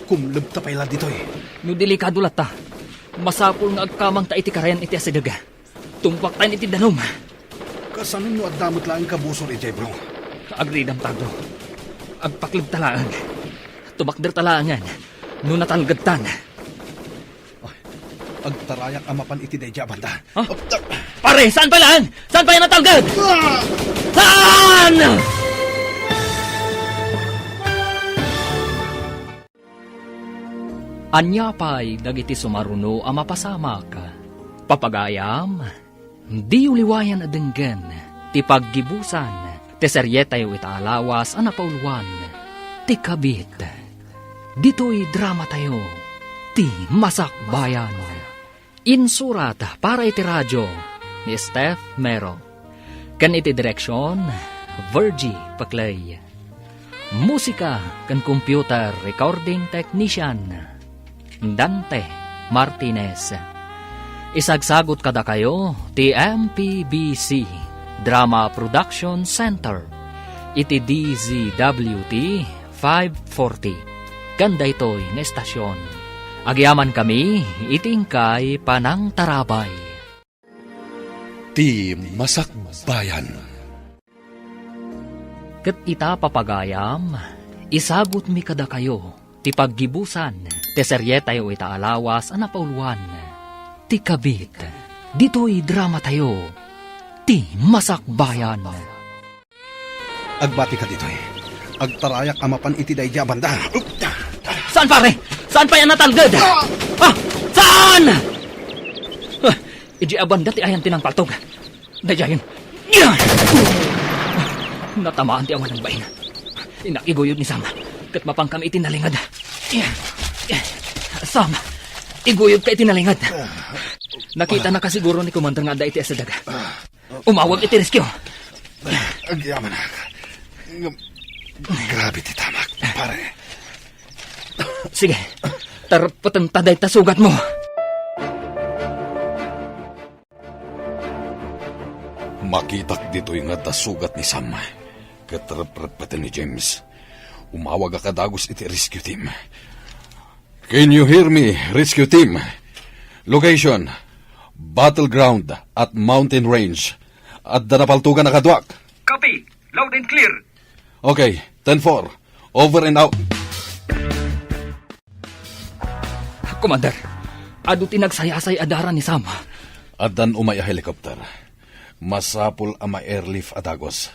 Kumlebta pay la ditoy. No delikado latta, masapul nga agkamangta iti karayan iti asideg. Tumpaktayon iti danum. Kasano no adda met laeng kabusor idiay, bro? Agridamta, bro. Agpaklebta laeng. Tumakderta laengen no natalgedtan. Ay, agtarayak a mapan iti daydi a banda. Ha? Pare, saan pay laeng? Saan pay natalged? Ah! Saan? Ania pay dagiti sumaruno a mapasamak? Papagayam, diyo liwayan a denggen ti paggibusan ti serietayo ita a lawas a napauluan, Ti Kabit. Ditoy dramatayo, Ti Masakbayan. Insurat para iti radio ni Steph Mero. Ken iti direksion, Virgie Paclay. Musika ken computer recording technician, Dante Martinez. Isagsagut kadakayo ti M P B C Drama Production Center iti D Z W T five forty. Ken daytoy nga estasion, agyamankami iti inkay panangtarabay. Ti Masakbayan. Ket ita, papagayam, isagutmi kadakayo ti paggibusan ti serietayo ita a lawas a napauluan, Ti Kabit. Ditoy dramatayo, Ti Masakbayan. Agbatika ditoy. Agtarayak a mapan iti daydi a banda. Saan, pare? Saan pay a natalged? Ah! Ah! Saan? Ah, idi a banda ti ayan ti nangpaltog. Daydiayen. Natamaan ti awan a bain. Innak iguyod ni Sam. Ket mapankami iti nalinged. Sam, iguyodka iti nalinged. Nakitanaka siguro ni Commander nga adda iti asideg. Umawag iti rescue. Agyamanak. Ngem, grabe ti tamak, pare. Sige, tarpeten ta dayta sugatmo. Makitak ditoy nga adda sugat ni Sam, ket reprepeten ni James. Umawagak a dagus iti rescue team. Can you hear me, rescue team? Location, battleground at mountain range. Adda napaltogan a kaduak. Copy. Loud and clear. Okay, ten four. Over and out. Commander, adu ti nagsayasay a dara ni Sam. Addan umay a helicopter. Masapul a ma-airlift a dagus.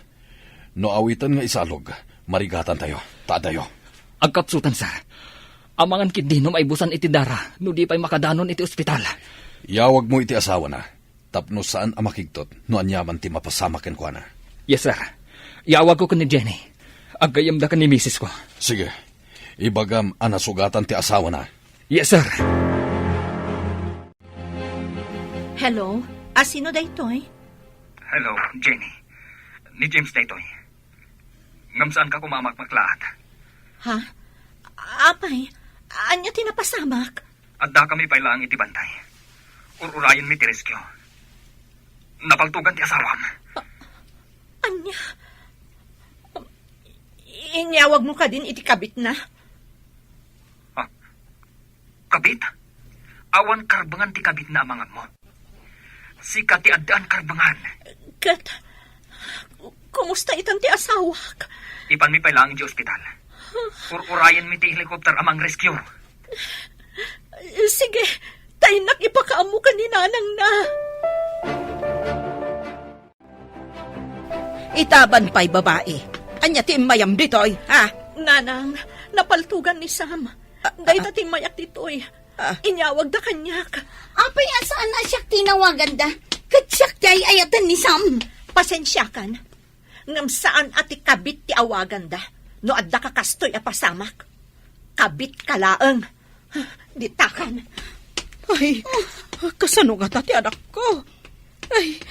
No awiten nga isalog, marigatantayo. Ta adayo. Agkapsutan, sir. Amangan ketdi no maibusan iti dara, no di pay makadanon iti ospital. Yawagmo iti asawana tapno saan a makigtot no aniaman ti mapasamak kenkuana. Yes, sir. Yawagko ken ni Jenny. Aggayyemda ken ni misis ko. Sige. Ibagam a nasugatan ti asawana. Yes, sir. Hello? A sino daytoy? Hello, Jenny. Ni James daytoy. Ngem saanka koma a makmaklaat. Ha? Apay, ania ti napasamak? Addakami pay laeng iti bantay. Ur-urayenmi ti rescue. Napaltogan ti asawam. A-, ania? Inyawagmo kadin iti kabitna? Ah, kabit? Awan karbengan ti kabitna a mangammo. Sika ti addaan karbengan. Ket, kumusta itan ti asawak? Ipanmi pay laeng idiay ospital. Ur-urayenmi ti helicopter a mang-rescue. Sige, ta innak ipakaammo ken ni nanangna. Itaban pay, babai. Ania ti immayam ditoy, ha? Nanang, napaltogan ni Sam. Dayta timmayak ditoy. Ah. Inyawagda kaniak. Apay a saan a siak ti inawaganda? Ket siak ti ay-ayaten ni Sam. Pasensiakan. Ngem saan a ti kabit ti awaganda no adda ka kastoy a pasamak. Kabit ka laeng. Ditakan. Ay, kasano ngata ti anakko? Ay,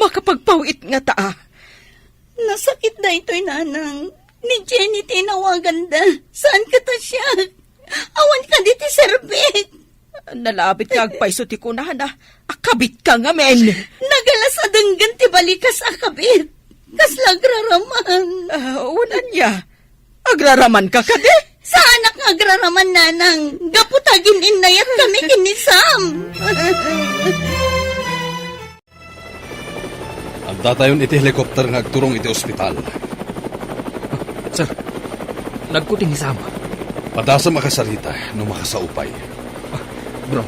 makapagpaw-it ngata, a. Nasakit daytoy, nanang. Ni Jenny ti inawaganda. Saan kata siak? Awan kadi ti serbik. Nalabit nga agpayso ti kunana a kabit ka ngamin. Nagalas a denggen ti balikas a kabit. Kasla agraraman. Ah, wen ania? Agraraman ka kadi? Saanak nga agraraman, nanang. Gapu ta agin-innayat kami ken ni Sam. Addatayon iti helicopter nga agturong iti ospital. Sir, nagkuting ni Sam. Padasem a kasarita no makasao pay. Ah, bro,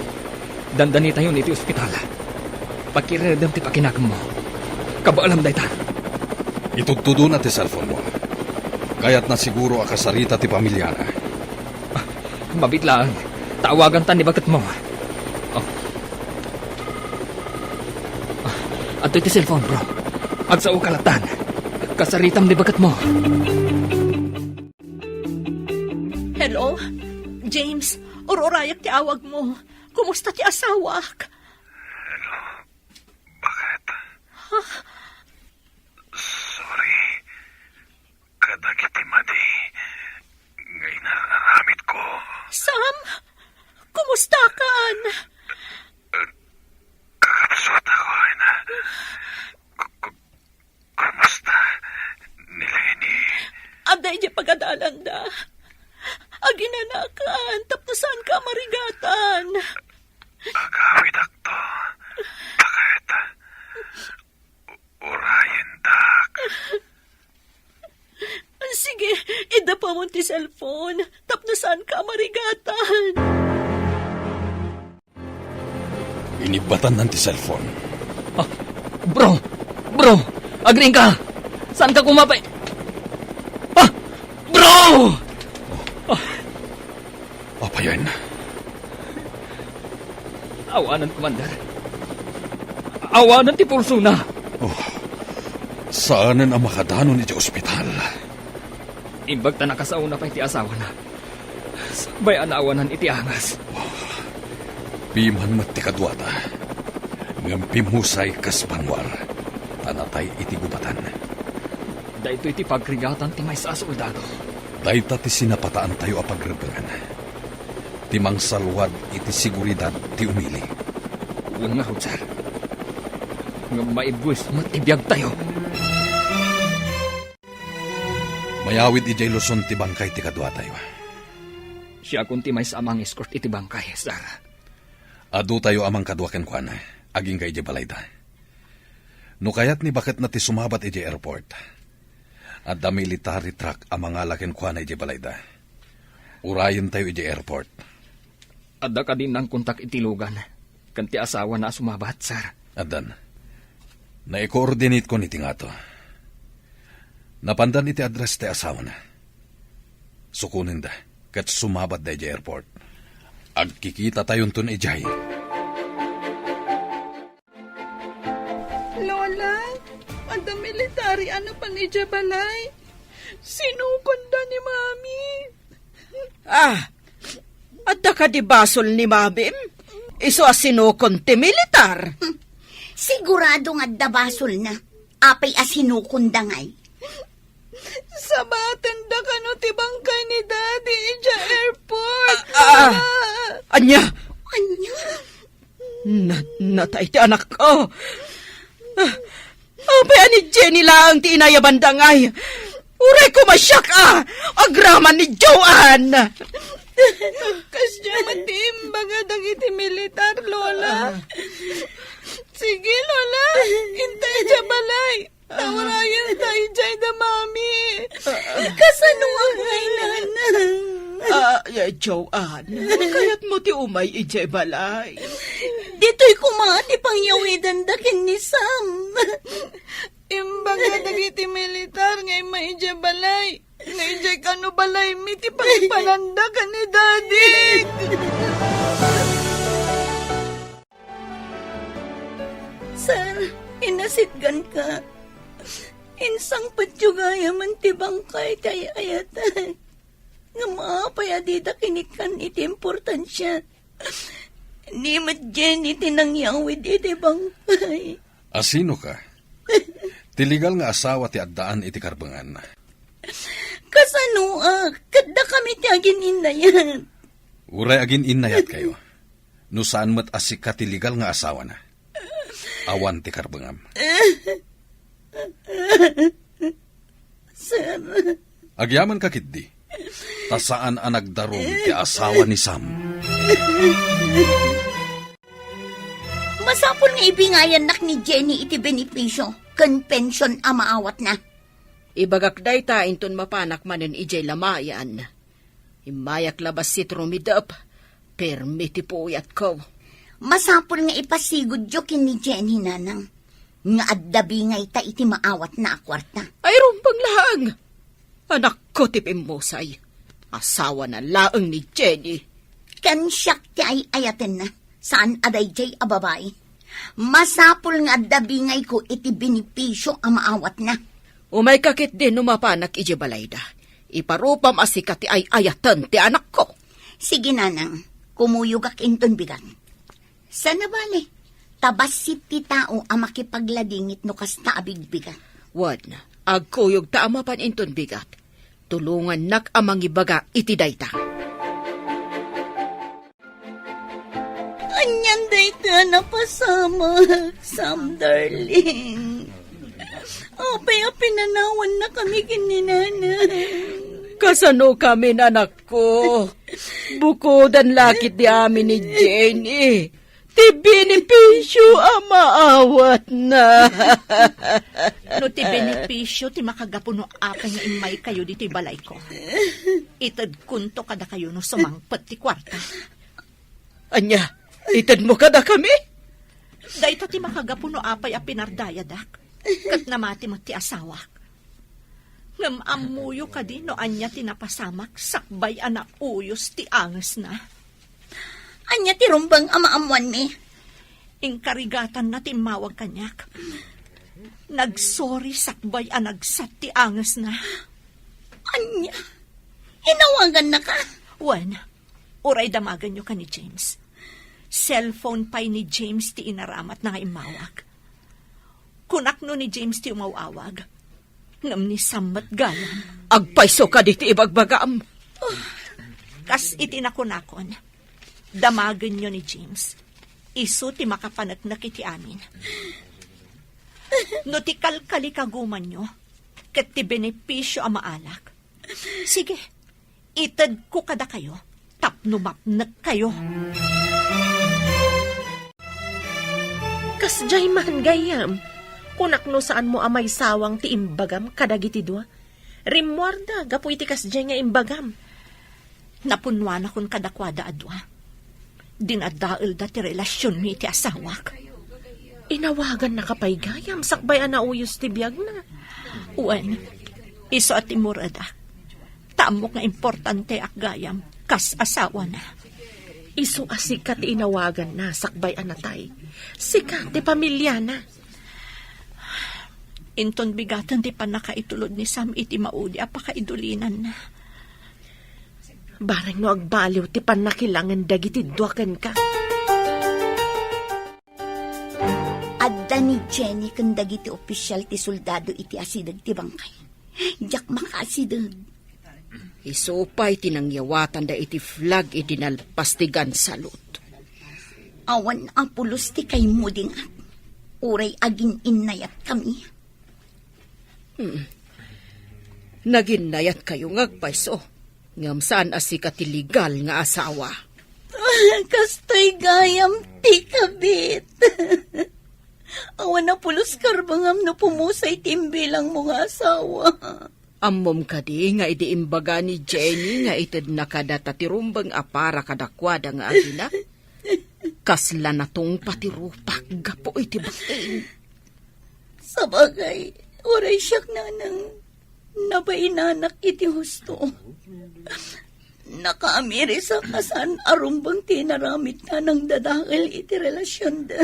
dandanitayon iti ospital. Pakiredem ti pakinakemmo. Kabaalam dayta. Itudtudona ti cellphone mo. Kayatna siguro a kasarita ti pamiliana. Ah, mabiit laeng. Tawaganta ni baketmo. Oh. Ah, adtoy ti cellphone, bro. Agsaoka lattan. Kasaritam ni baketmo. Hello? James, ur-urayak ti awagmo. Kumusta ti asawak? Hello? Bakit? Ha? Sorry. Kadagiti madi nga inararamidko. Sam? Kumustakan? Eh, kakabsat ako, Ina. Ku-, ku-, kumusta ni Lenny? Adda idiay pagadalanda. Aginanakan tapno saanka a marigatan. Agawidakto. Bakit? Urayendak. Sige, iddapamon ti cellphone tapno saanka a marigatan. Inibbatan ti cellphone. Ah, bro! Bro! Agriingka! Saanka koma pay-, ah! Bro! Ah! Apayen? Awanen, Commander. Awanen ti pulsona. Oh, saanen a makadanon iti ospital. Imbag ta nakasaona pay ti asawana. Sakbay a naawanan iti angas. Oh, piman met ti kaduata. Ngem pimmusay kas banwar. Ta natay iti gubatan. Daytoy ti pagrigatan ti maysa a soldado. Dayta ti sinapataantayo a pagrebbengan. Ti mangsalwad iti seguridad ti umili. Wen ngarud, sir. Ngem maibbuis met ti biagtayo. Mayawid idiay Luzon ti bangkay ti kaduatayo. Siakon ti maysa a mang-escort iti bangkay, sir. Adutayo a mangkadua kenkuana, agingga idiay balayda. No kayat ni baketna ti sumabat idiay airport, adda military truck a mangala kenkuana idiay balayda. Urayentayo idiay airport. Adda kadi nangkontak iti Logan ken ti asawana a sumabat, sir? Addan. Naikoordinatekon iti ngato. Napandan iti address ti asawana. Sukonenda ket sumabatda idiay airport. Agkikitatayonton idiay. Lola, adda military a napan idiay balay. Sinukonda ni Mami. Ah, adda kadi basol ni Mami? Isu a sinukon ti militar. Sigurado nga adda basolna. Apay a sinukonda ngay? Sabatenda kano ti bangkay ni Daddy idiay airport. Ah, ah. Lola. Ania? Ania? Na-, natay ti anakko. Ah, apay a ni Jenny laeng ti inayabanda ngay? Uray koma siak a agraman ni Joanne. Kasdiay met ti imbaga dagiti militar, Lola. Ah. Sige, Lola. Inta idiay balay. Taurayen ta idiay da Mami. Kasano nga kailangan? Ah, ya, Joanne, kayatmo ti umay idiay balay? Ditoy koma ti pangyawidenda ken ni Sam. Imbaga dagiti militar nga imma idiay balay. Idiay kano balaymi ti pangipananda ken ni Daddy. Sir, inasitganka. Insangpetyo gayamen ti bangkay ti ay-ayatan. Ngem apay a dida kinikkan iti importansia? Ni met Jenny ti nangyawid iti bangkay. Asinoka? Ti legal nga asawa ti addaan iti karbengan. Kasanoak? Ket dakami ti agin-innayat. Uray agin-innayatkayo, no saan met a sika ti legal nga asawana. Awan ti karbengam. Sir. Agyamankak ketdi, ta saan a nagdarum ti asawa ni Sam. Masapul nga ibingayannak ni Jenny iti benepisio ken pension a maawatna. Ibagak dayta inton mapanak manen idiay lamayan. Immayak la bassit rumidep, permi ti puyatko. Masapul nga ipasigudyo ken ni Jenny, nanang, nga adda bingayta iti maawatna a kuarta. Ay, rumbeng laeng! Anakko ti pimmusay. Asawana laeng ni Jenny. Ken siak ti ay-ayatenna. Saan a daydiay a babai. Masapul nga adda bingayko iti benepisio a maawatna. Umayka ketdi no mapanak idiay balayda. Iparupam a sika ti ay-ayaten ti anakko. Sige, nanang, kumuyogak inton bigat. Saan a bale, ta bassit ti tao a makipagladingit no kasta a bigbigat. Wen, agkuyogta a mapan inton bigat. Tulongannak a mangibaga iti dayta. Anian dayta a napasamak, Sam darling? Apay a pinanawannakami ken ni Nanang? Kasanokamin, anakko? Bukodan la ketdi amin ni Jenny ti benepisio a maawatna. No ti benepisio ti makagapu no apay nga immaykayo ditoy balayko, itedkonto kadakayo no sumangpet ti kuarta. Ania, itedmo kadakami? Dayta ti makagapu no apay a pinardayadak, ket namati met ti asawak. Ngem ammoyo kadi no ania ti napasamak sakbay a nauyos ti angesna? Ania ti rumbeng a maammoanmi? Inkarigatanna ti immawag kaniak. Nagsorry sakbay a nagsat ti angesna. Ania? Inawagannaka? Wen, uray damagenyo ken ni James. Cellphone pay ni James ti inaramatna nga immawag. Kunak no ni James ti umaw-awag, ngem ni Sam met gayam. Agpayso kadi ti ibagbagam? Kas iti nakunakon, damagenyo ni James. Isu ti makapaneknek iti amin. No ti kalkalikagumanyo ket ti benepisio a maalak, sige, itedko kadakayo tapno mapnekkayo. Kasdiay man, gayyem. Kunak no saanmo a maisawang ti imbagam kadagiti dua. Rimmuarda gapu iti kasdiay nga imbagam. Napunnuanakon kadakuada a dua. Dinadaelda ti relasionmi iti asawak. Inawagannaka pay gayam sakbay a nauyos ti biagna? Wen, isu a timmuredak. Ta ammok nga importanteak gayam kas asawana. Isu a sika ti inawaganna sakbay a natay. Sika ti pamiliana. Inton bigaten ti pannakaitulod ni Sam iti maudi a pakaidulinanna. Bareng no agbaliw ti pannakilangen dagiti dua kenka. Adda ni Jenny ken dagiti opisial ti soldado iti asideg ti bangkay. Diak makaasideg. Isu pay ti nangyawatanda iti flag idi nalpas ti gun salute. Awan a pulos ti kaimudingak. Uray agin-innayatkami. Hmm. Naginnayatkayo nga agpayso, ngem saan a sika ti legal nga asawa. Kastoy gayam ti kabit. Awan a pulos karbengam no pumusay ti imbilangmo nga asawa. Ammom kadi nga idi imbaga ni Jenny nga itedna kadata ti rumbeng a para kadakuada nga agina, kasla natungpa ti rupak gapu iti bating. Sabagay, uray siak, nanang, Nabainanak iti husto. Nakaamirisak a saan a rumbeng ti inaramidta nangdadael iti relasionda.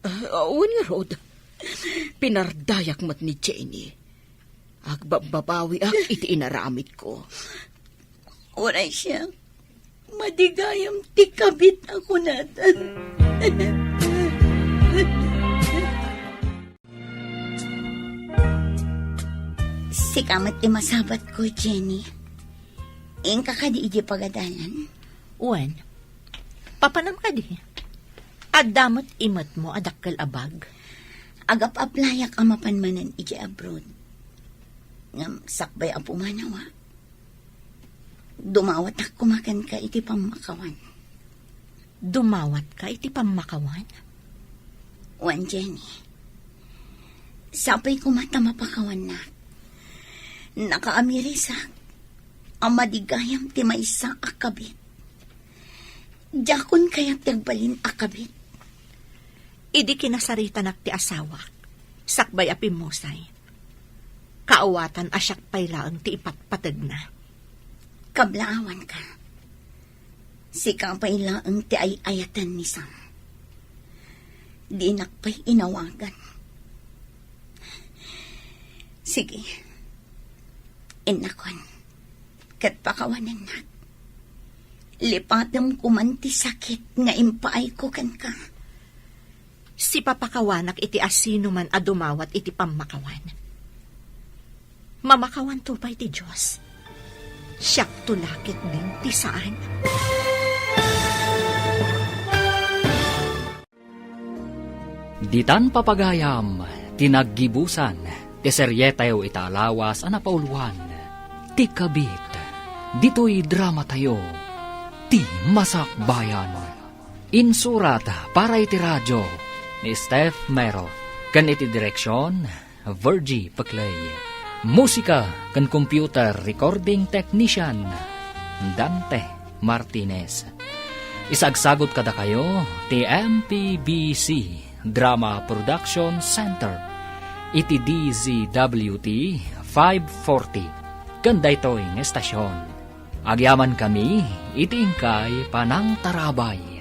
Ah, wen ngarud, pinardayak met ni Jenny. Agbabbabawiak iti inaramidko. Uray siak, madi gayam ti kabit a kunada. Sika met ti masabatko, Jenny. Inka kadi idiay pagadalan? Wen, papanam kadi? Adda met imetmo a dakkel a bag? Agap-aplayak a mapan manen idiay abroad. Ngem sakbay a pumanawa, dumawatak koma kenka iti pammakawan. Dumawatka iti pammakawan? Wen, Jenny. Sapay koma ta mapakawannak. Nakaamirisak a madi gayam ti maysa a kabit. Diakon kayat ti agbalin a kabit. Idi kinasaritanak ti asawak, sakbay a pimmusay, kaawatan a siak pay laeng ti ipatpategna. Kablaawanka. Sika pay laeng ti ay-ayaten ni Sam. Dinak pay inawagan. Sige. Innakon. Ket pakawanennak. Lipatem koman ti sakit nga impaayko kenka. Sipapakawanak iti asinoman a dumawat iti pammakawan. Mamakawanto pay ti Dios. Siakto la ketdin ti saan. Ditan papagayam ti naggibusan ti serieteyo ita a lawas a napauluan, Ti Kabit. Ditoy dramatayo, Ti Masakbayan. Insurat para iti radio ni Steph Mero ken iti direksion, Virgie Peclay. Musika ken computer recording technician, Dante Martinez. Isagsagut kadakayo ti M P B C Drama Production Center iti D Z W T five forty ken daytoy nga estasion. Agyamankami iti inkay panangtarabay.